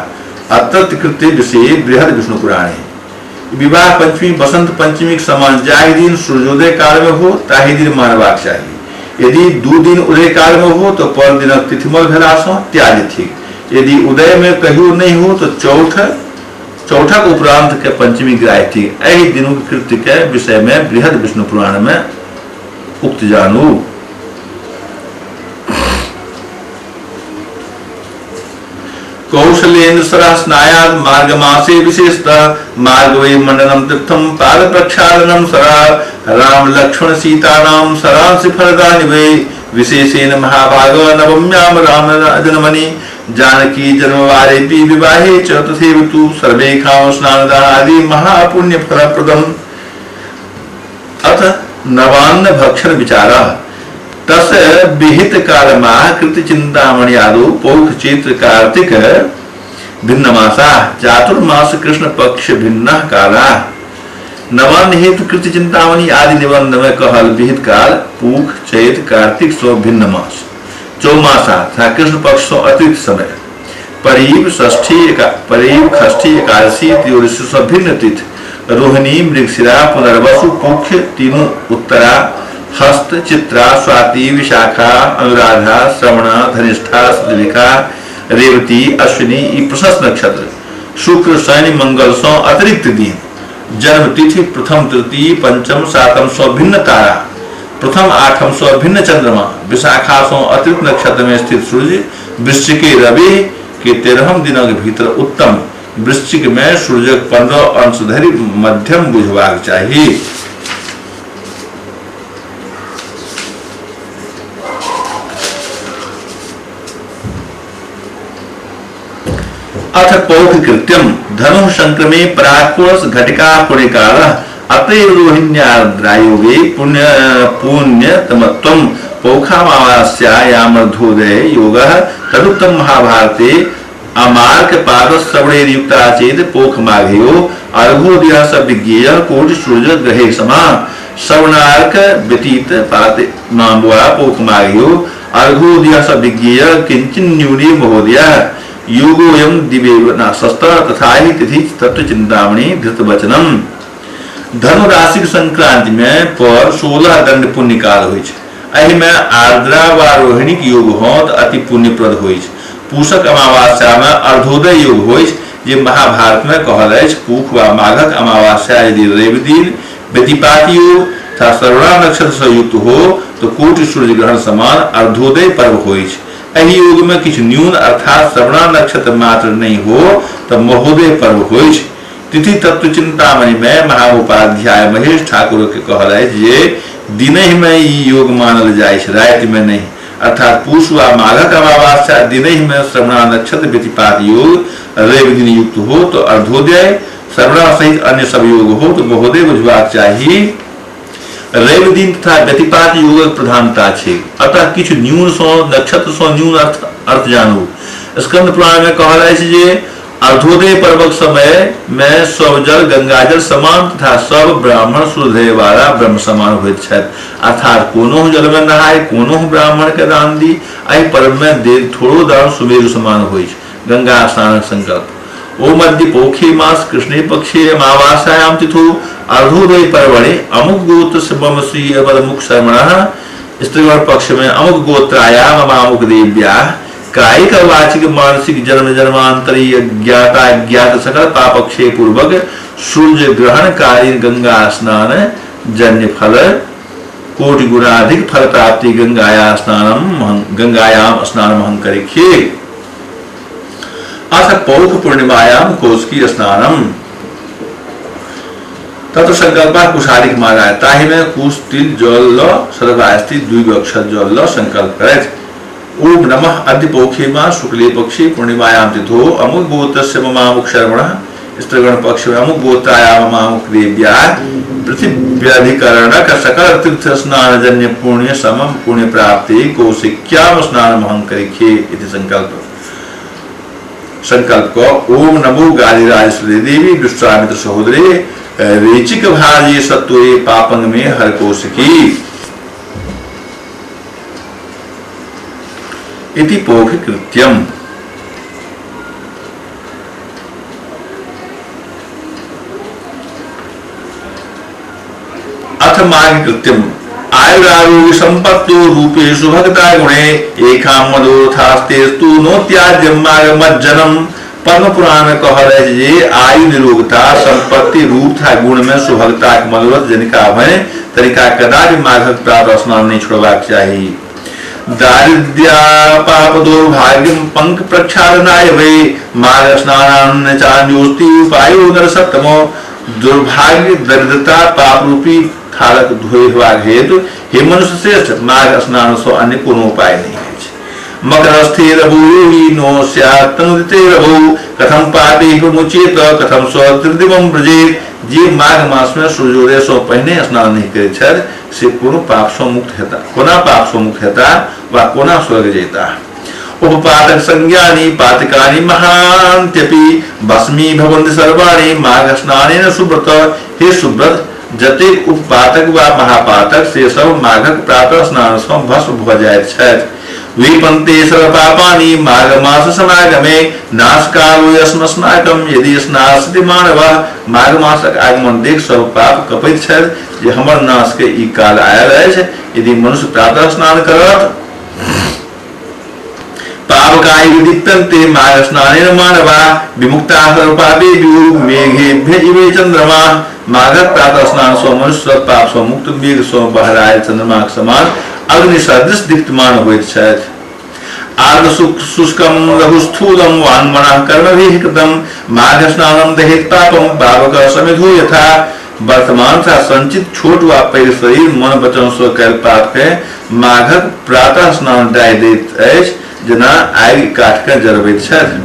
अत्रत्य कृत्य विषय बृहद विष्णु पुराणे। विवाह पंचमी बसंत पंचमी के समान जाहि दिन सूर्योदय काल में हो ताहि दिन मानबाक चाही। यदि 2 दिन उदय काल में हो तो पर दिनक तिथिमल भेला सँ त्याज्य थिक। यदि उदय में कहियो नहीं हो तो चौठक उपरांत के पंचमी ग्राह्य थिक। एहि दिनुक कृत्य के विषय में बृहद विष्णु पुराण में उक्त जानू। कौशलेन्द्र सरह स्नायाद मार्गमासे विशेषतः मार्गवे मंडनम तीर्थम पाद प्रक्षालनम सरा राम लक्ष्मण सीतानाम सरांसि फलदानि वै विशेषेण महाभाग नवम्याम राम जन्मनि जानकी जन्मवारेपि विवाहे च तथैव तु सर्वेषां स्नानदान आदि महापुण्य फलप्रदम्। अथ नवान्न भक्षण विचारः तस विहित कालमाह कृत चिंतामणि आदौ पौष चैत्र कार्तिक भिन्न मासा चातुर्मास कृष्ण पक्ष भिन्न काला। नवान्न हेतु कृत चिंतामणि आदि निबंध में कहल विहित काल पूख चैत कार्तिक सो भिन्न मास चौमासा तथा कृष्ण पक्ष सो अतिरिक्त समय परीब षष्ठी एकादशी त्रयोदशी सो भिन्न तिथि रोहिणी मृगशिरा पुनर्वसु पुख्य तीनों उत्तरा हस्त चित्रा स्वाति विशाखा अनुराधा श्रवणा धनिष्ठा सदविका रेवती अश्विनी ई प्रशस्त नक्षत्र शुक्र, शनि, मंगल सँ अतिरिक्त दिन, जन्म तिथि, प्रथम, तृतीय, पंचम, सातम सँ भिन्न तारा, प्रथम आठम सँ भिन्न चंद्रमा, विशाखा सँ अतिरिक्त नक्षत्र में स्थित सूर्य, वृश्चिके रवि के 13म दिनक भीतर उत्तम, वृश्चिक में सूर्यक 15 अंश धरि मध्यम बुझबाक चाही। अथ पौख कृत्यम धनु संक्रमे पराकोस घटिका पुण्यकाल अतएव रोहिण्यार्द्रायोगे पुण्य पुण्यतमत्वं पौखामावास्यायामर्धोदय योगः तदुक्तं महाभारते अमार्क पादश्रवणैर्युक्ता चेत पोख माघयो अर्घोदय स विज्ञेय कोटि सूर्य ग्रहे समा श्रवणार्क व्यतीत पाते मामुआ पोख माघयो अर्घोदय स विज्ञेय किंचिन न्यूने महोदय योगोऽयं दिवेव नाशस्त तथा ही तिथि तत्व चिंतामणि धृतवचनम। धनु राशिक संक्रांति में पर 16 दंड पुण्यकाल होइ छै। एहि में आर्द्रा वा रोहिणीक योग हो तऽ अति पुण्यप्रद होइ छै। पूषक अमावस्या में अर्धोदय योग होइ छै, जे महाभारत में कहल अछि। पूख वा माघक अमावस्या यदि रवि दिन व्यतिपात योग तथा श्रवणा नक्षत्र सँ युक्त हो तऽ कोटि सूर्य ग्रहण समान अर्धोदय पर्व होइ छै। एहि योग में किछु न्यून अर्थात श्रवणा नक्षत्र मात्र नहि हो तऽ महोदय पर्व होइ छै। तिथि तत्व चिंतामणि में महाउपाध्याय महेश ठाकुर के कहल अछि जे दिनहि में ई योग मानल जाइछ, राति में नहि। अर्थात पूष वा माघक अमावस्या दिनहि में श्रवणा नक्षत्र व्यतिपात योग रवि दिन युक्त हो तो अर्धोदय, श्रवणा सहित अन्य सब योग हो तो महोदय बुझबाक चाही। रवि दिन तथा व्यतिपात योगक प्रधानता छै, अतः किछु न्यून सँ नक्षत्र सँ न्यून अर्थ जानू। स्कंद पुराण में कहल अछि जे अर्धोदय पर्वक समय में सब जल गंगाजल समान तथा सब ब्राह्मण सूर्योदय वाला ब्रह्म समान होइत छथि। अर्थात कोनो जल में नहाय कोनो ब्राह्मण के दान दी, एहि पर्व में देल थोड़ो दान सुमेरु समान होइछ। गंगा स्नानक संकल्प। ओ मध्य पोखी मास कृष्णे पक्षे अमावास्यायाम तिथु अर्धोदय पर्वणि अमुक गोत्र से मम श्री अवर मुख शर्मणः स्त्रीगण पक्ष में अमुक गोत्रायाम अमुक देव्या कायिक वाचिक मानसिक जन्म जन्मांतरीय ज्ञाता ज्ञात सकल पापक्षय पूर्वक सूर्य ग्रहण कालीन गंगा स्नान जन्य फल कोटि गुणाधिक फल प्राप्ति गंगाया स्नानम गंगायाम स्नानम हम करिष्ये। अथ पौष पूर्णिमायाम कौशिकी स्नानम तत्र संकल्प कुशालिक मारा ताहि में कुश तिल जल ल सर्वास्ति दुई अक्षर जल ल संकल्प करैत ओम नमः अद्य पौखे मा शुक्ले पक्षे पूर्णिमायाम तिथो अमुक गोत्रस्य ममामुख शर्मणः स्त्रीगण पक्ष में अमुक गोत्राया ममामुख देव्या पृथिव्यधिकरणक सकल तीर्थ स्नान जन्य पुण्य समम पुण्य प्राप्ति कौशिक्याम स्नान महं करिष्ये इति संकल्प। संकल्प को ओम नमो गादिराज श्री देवी विश्वामित्र सहोदरे रेचिक भार्य सत्वे पापंग में हर कौशिकी इति पोख कृत्यम। अथ माघ कृत्यम आयुरारोग्य संपत्तो रूपे सुभगता गुणे एकां मदोर्थास्तेस्तु नो त्याज्यम माघ मज्जनम। पद्म पुराण में कहल अछि जे आयु निरोगता संपत्ति रूप तथा गुण में सुभगता के मनोरथ जनिका भय तनिका कदापि माघक प्रातः स्नान नहीं छोड़बाक चाही। दारिद्र्या पाप दुर्भाग्यम पंक प्रक्षालनाय वै माघ स्नानान्न चान्योस्ति उपायो नरसत्तमो। दुर्भाग्य दरिद्रता पाप रूपी थालक धोएबाक हेतु हे मनुष्य श्रेष्ठ माघ स्नान सँ अन्य कोनो उपाय नहीं अछि। मकरस्थे रभुयोगी नो स्यात् तनुदिते रभु कथम पापे प्रमुचेत कथम स्वत्रिदिवं व्रजेत। जे माघ मास में सूर्योदय सँ पहिने स्नान नहीं करैत छथि से कोनो पाप सँ मुक्त हेता, कोना पाप सँ मुक्त हेता वा कोना स्वर्ग जेता। उपपातक संज्ञानि पातकानि महान्त्यपि भस्मी भवन्ति सर्वाणि माघ स्नानेन सुव्रत। हे सुव्रत, जतेक उपपातक वा महापातक से सब माघक प्रातः स्नान सँ भस्म भऽ जाइत छथि। विपन्ते सर्व पापानि माघ मास समागमे नाशकालो यस्मस्माकं यदि स्नास्ति मानवः। माघ मासक आगमन देख सब पाप कपैत छथि जे हमर नाश के ई काल आयल अछि। यदि मनुष्य प्रातः स्नान करत पावकाय दीप्यन्ते माघ स्नानेन मानवा विमुक्ता सर्वपापेभ्यो मेघेभ्य इवे चंद्रमा। माघक प्रातः स्नान सँ मनुष्य सब पाप सँ मुक्त मेघ सँ बहरायल चंद्रमाक समान अग्नि सदृश दीप्तमान होइत छथि। आर्द शुष्कम लघु स्थूलम वाङ्मनः कर्मभिः कृतम माघ स्नानम दहेत पापम पावक समिधो यथा। वर्तमान तथा संचित छोट वा पैघ शरीर मन वचन सँ कयल पाप के माघक प्रातः स्नान डाहि दैत अछि, जेना आगि काठ के जरबैत छथि।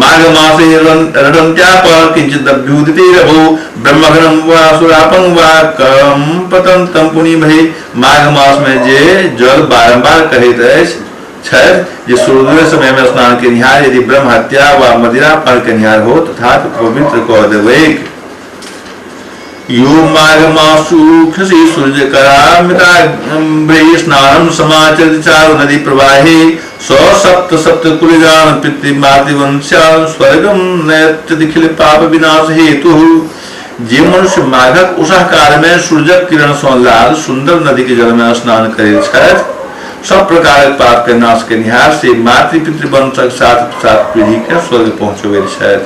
माघ मासे रटन्त्याप किंचित अभ्युदिते रभो ब्रह्मघ्नं वा सुरापं वा कम पतन्तं पुनि भई। माघ मास में जे जल बारंबार कहैत अछि छथि जे सूर्योदय समय में स्नान केनिहार यदि ब्रह्म हत्या वा मदिरा पान केनिहार हो तथापि पवित्र कऽ देबैक। यो माघ मासु खसी सूर्य करामिताभ्रे स्नानं समाचरित चारु नदी प्रवाहे स सप्त सप्त कुलजान पितृमातृवंश्यान स्वर्गम नयत्यखिल पाप विनाश हेतु। जे मनुष्य माघक उषा काल में सूर्यक किरण सँ लाल सुंदर नदी के जल में स्नान करैत छथि, सब प्रकारक पाप के नाश केनिहार से मातृ पितृवंशक सात सात पीढ़ी के स्वर्ग पहुँचबैत छथि।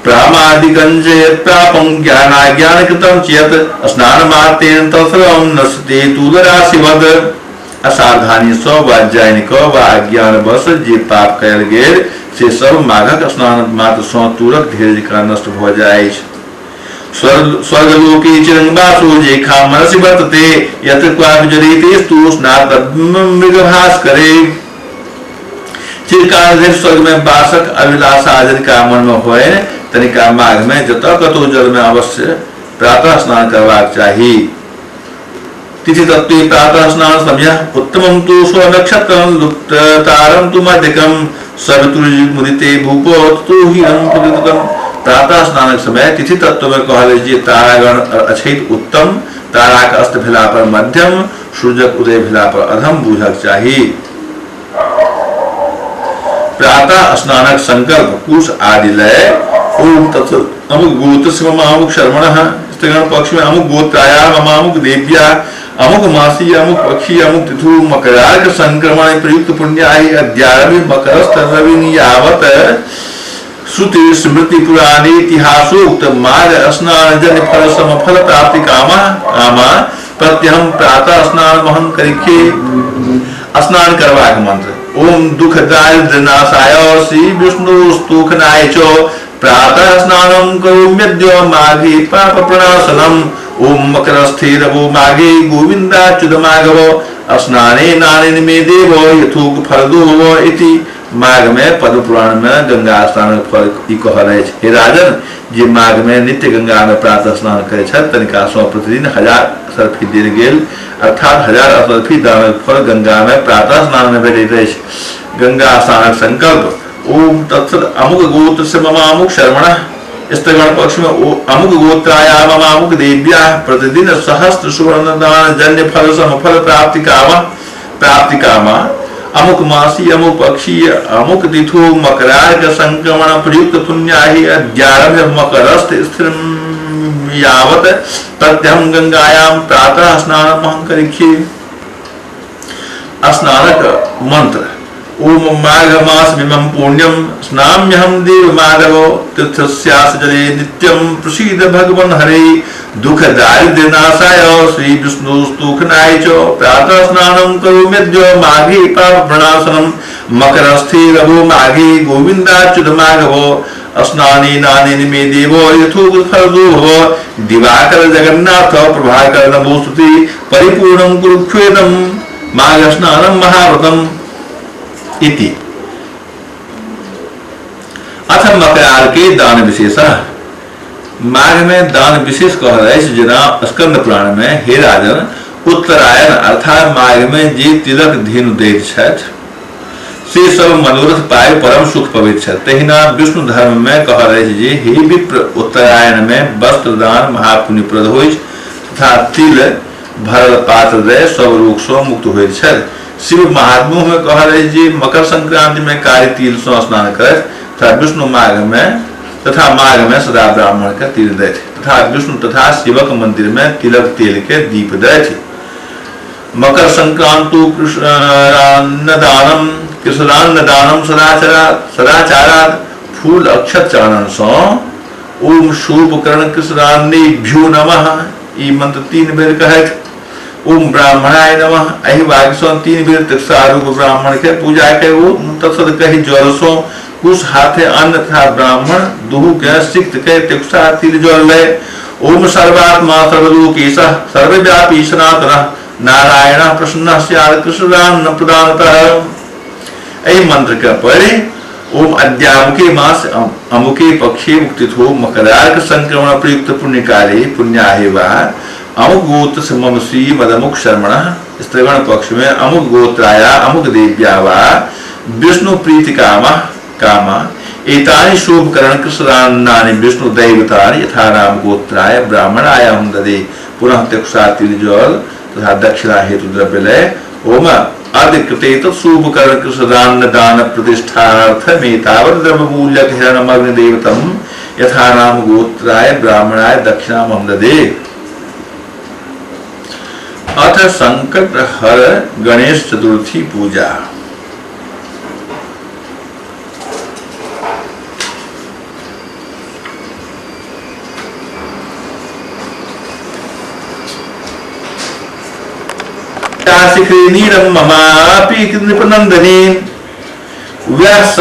प्रामादिकञ्च प्रापं ज्ञानाज्ञान कृतं चेत स्नान मात्रेण तत्सर्वं नश्यते तूलराशिवत्। असावधानी सँ वा जानि कऽ वा अज्ञानवश जे पाप कयल गेल से सब माघक स्नान मात्र सँ तूरक ढेर जकाँ नष्ट भऽ जाइछ। स्वर्गलोके चिरंगवासो जे खाम मनसि वर्तते यत्र क्वापि जरेतेस्तु स्नातमृगभास्करे। चिरकाल धरि स्वर्ग में वासक अभिलाषा जनिका मन में होय तनिका माघ में जतऽ कतौ जल में अवश्य प्रातः स्नान करबाक चाही। तिथि तत्त्वे प्रातः स्नान समय उत्तमं तु स्वनक्षत्रं लुप्ततारं तु मध्यकं सवितुर्मुदिते भूपो तु हीनं प्रदितम्। प्रातः स्नानक समय तिथि तत्व में कहल जे तारागण अछैत उत्तम, ताराक अस्त भेला पर मध्यम, सूर्यक उदय भेला पर अधम बूझक चाही। प्रातः स्नानक संकल्प कुश आदि लय ओम तत्सत् अमुक गोत्र मम अमुक शर्मणः स्त्रीगण पक्ष में अमुक गोत्राया मम अमुक देव्या अमुक मासी अमुक पक्षी अमुक तिथु मकरार्क संक्रमण प्रयुक्त पुण्याहि अद्यारभि मकरस्थ रवि यावत श्रुति स्मृति पुराणे इतिहासोक्त माघ स्नान जन्य फल सम फल प्राप्ति कामा कामा प्रत्यहम प्रातः स्नान महं करिखे। स्नान करबाक मंत्र ओम दुख दारिद्र नाशाय श्री विष्णु स्तोखनाय च प्रातः स्नानं करोम्यद्य माघे पाप प्रणाशनम। ओम मकरस्थे रवो माघे गोविंदाच्युत माघव स्नाने नानेन मे देव यथोक फलदो भव इति। माघ में पद्म पुराण में गंगा स्नान फल ई कहल अछि। हे राजन, जे माघ में नित्य गंगा में प्रातः स्नान करै छथि तनिका सँ प्रतिदिन 1000 असर्फी देल गेल, अर्थात 1000 असर्फी दानक फल गंगा में प्रातः स्नान में भेटैत अछि। गंगा स्नानक संकल्प ओम तत्सत् अमुक गोत्र से मम अमुक शर्मणः स्त्रीगण पक्ष में अमुक गोत्राया मम अमुक देव्या प्रतिदिन सहस्त्र सुवर्ण दान जन्य फल सम फल प्राप्ति काम प्राप्ति कामा अमुक मासी अमुक पक्षी अमुक तिथु मकरार्क संक्रमण प्रयुक्त पुण्याहि अद्यारभ्य मकरस्थ स्थिर यावत प्रत्यहं गंगायां प्रातः स्नानमहं करिष्ये। स्नानक मंत्र ओम माघ मास मिमं पुण्यं स्नाम्यहं देव माधव तीर्थस्यास जले नित्यं प्रसीद भगवन् हरे दुख दारिद्र्य नाशाय श्री विष्णु स्तोखनाय च प्रातः स्नानं करोम्यद्य माघे पाप प्रणाशनं मकरस्थे रवो माघे गोविंदाच्युत माघव स्नाने नानेन मे देव यथोक्त फलदो भव दिवाकर जगन्नाथ प्रभाकर नमोस्तुते परिपूर्णं कुरुक्षेत्रं माघ स्नानं महाव्रतम् इति। अथ मकरार्के दान विशेष। माघ में दान विशेष कहल अछि, जेना स्कंद पुराण में हे राजन उत्तरायण अर्थात माघ में जे तिलक धेनु दैत छथि से सब मनोरथ पाइ परम सुख पबैत छथि। तहिना विष्णु धर्म में कहल अछि जे हे विप्र उत्तरायण में वस्त्र दान महापुण्यप्रद होइछ तथा तिल भरल पात्र दय सब रोग सँ मुक्त होइत छथि। शिव महात्म्य में कहल अछि जे मकर संक्रांति में कारी तिल सँ स्नान करथि तथा विष्णु माघ में तथा माघ में सदा ब्राह्मण के तिल दैथ तथा विष्णु तथा शिवक मंदिर में तिलक तेल के दीप दैथ। मकर संक्रांतु कृष्णान्नदानम कृष्णान्न दानम सदाचारा सदाचारात फूल अक्षत चानन सँ ओम शोपकरण कृष्णान्नेभ्यो नमः ई मंत्र 3 बेर कहैत ओम ब्राह्मणाय नमः एहि वाक्य सँ 3 बेर तत्सारूप ब्राह्मण के पूजा के ओ तत्सद कहि जल सँ कुश हाथे अन्न तथा ब्राह्मण दुहु के सिक्त के तिक्सा तिल जल लय ओम सर्वात्मा सर्वलोकेश सर्वव्यापी सनातन नारायण प्रसन्न स्यात् कृष्णान्न प्रदानतः एहि मंत्र के पढ़ि ओम अद्यामुके मास अमुके पक्षे मुक्तिथो मकरार्क संक्रमण प्रयुक्त पुण्यकाले पुण्याहे वा अमुक गोत्र से मम श्री मदमुख शर्मण स्त्रीगण पक्ष में अमुक गोत्राया अमुक देव्या वा विष्णु प्रीति कामा कामा एतानि शोभकरण कृष्णान्नानि विष्णु दैवतानि यथा राम गोत्राय ब्राह्मणाय हम ददे पुनः त्यक्षा तिल जल तथा दक्षिणा हेतु द्रव्य लय ओम अधिकृते तत्शोभकरण कृष्णान्न दान प्रतिष्ठार्थमेतावत् द्रव्य मूल्यक हिरणमग्नि देवतम यथा राम गोत्राय ब्राह्मणाय दक्षिणा हम ददे। अथ संकट हर गणेश चतुर्थी पूजा। शिखरिणीरं ममापि नृपनन्दिनी व्यास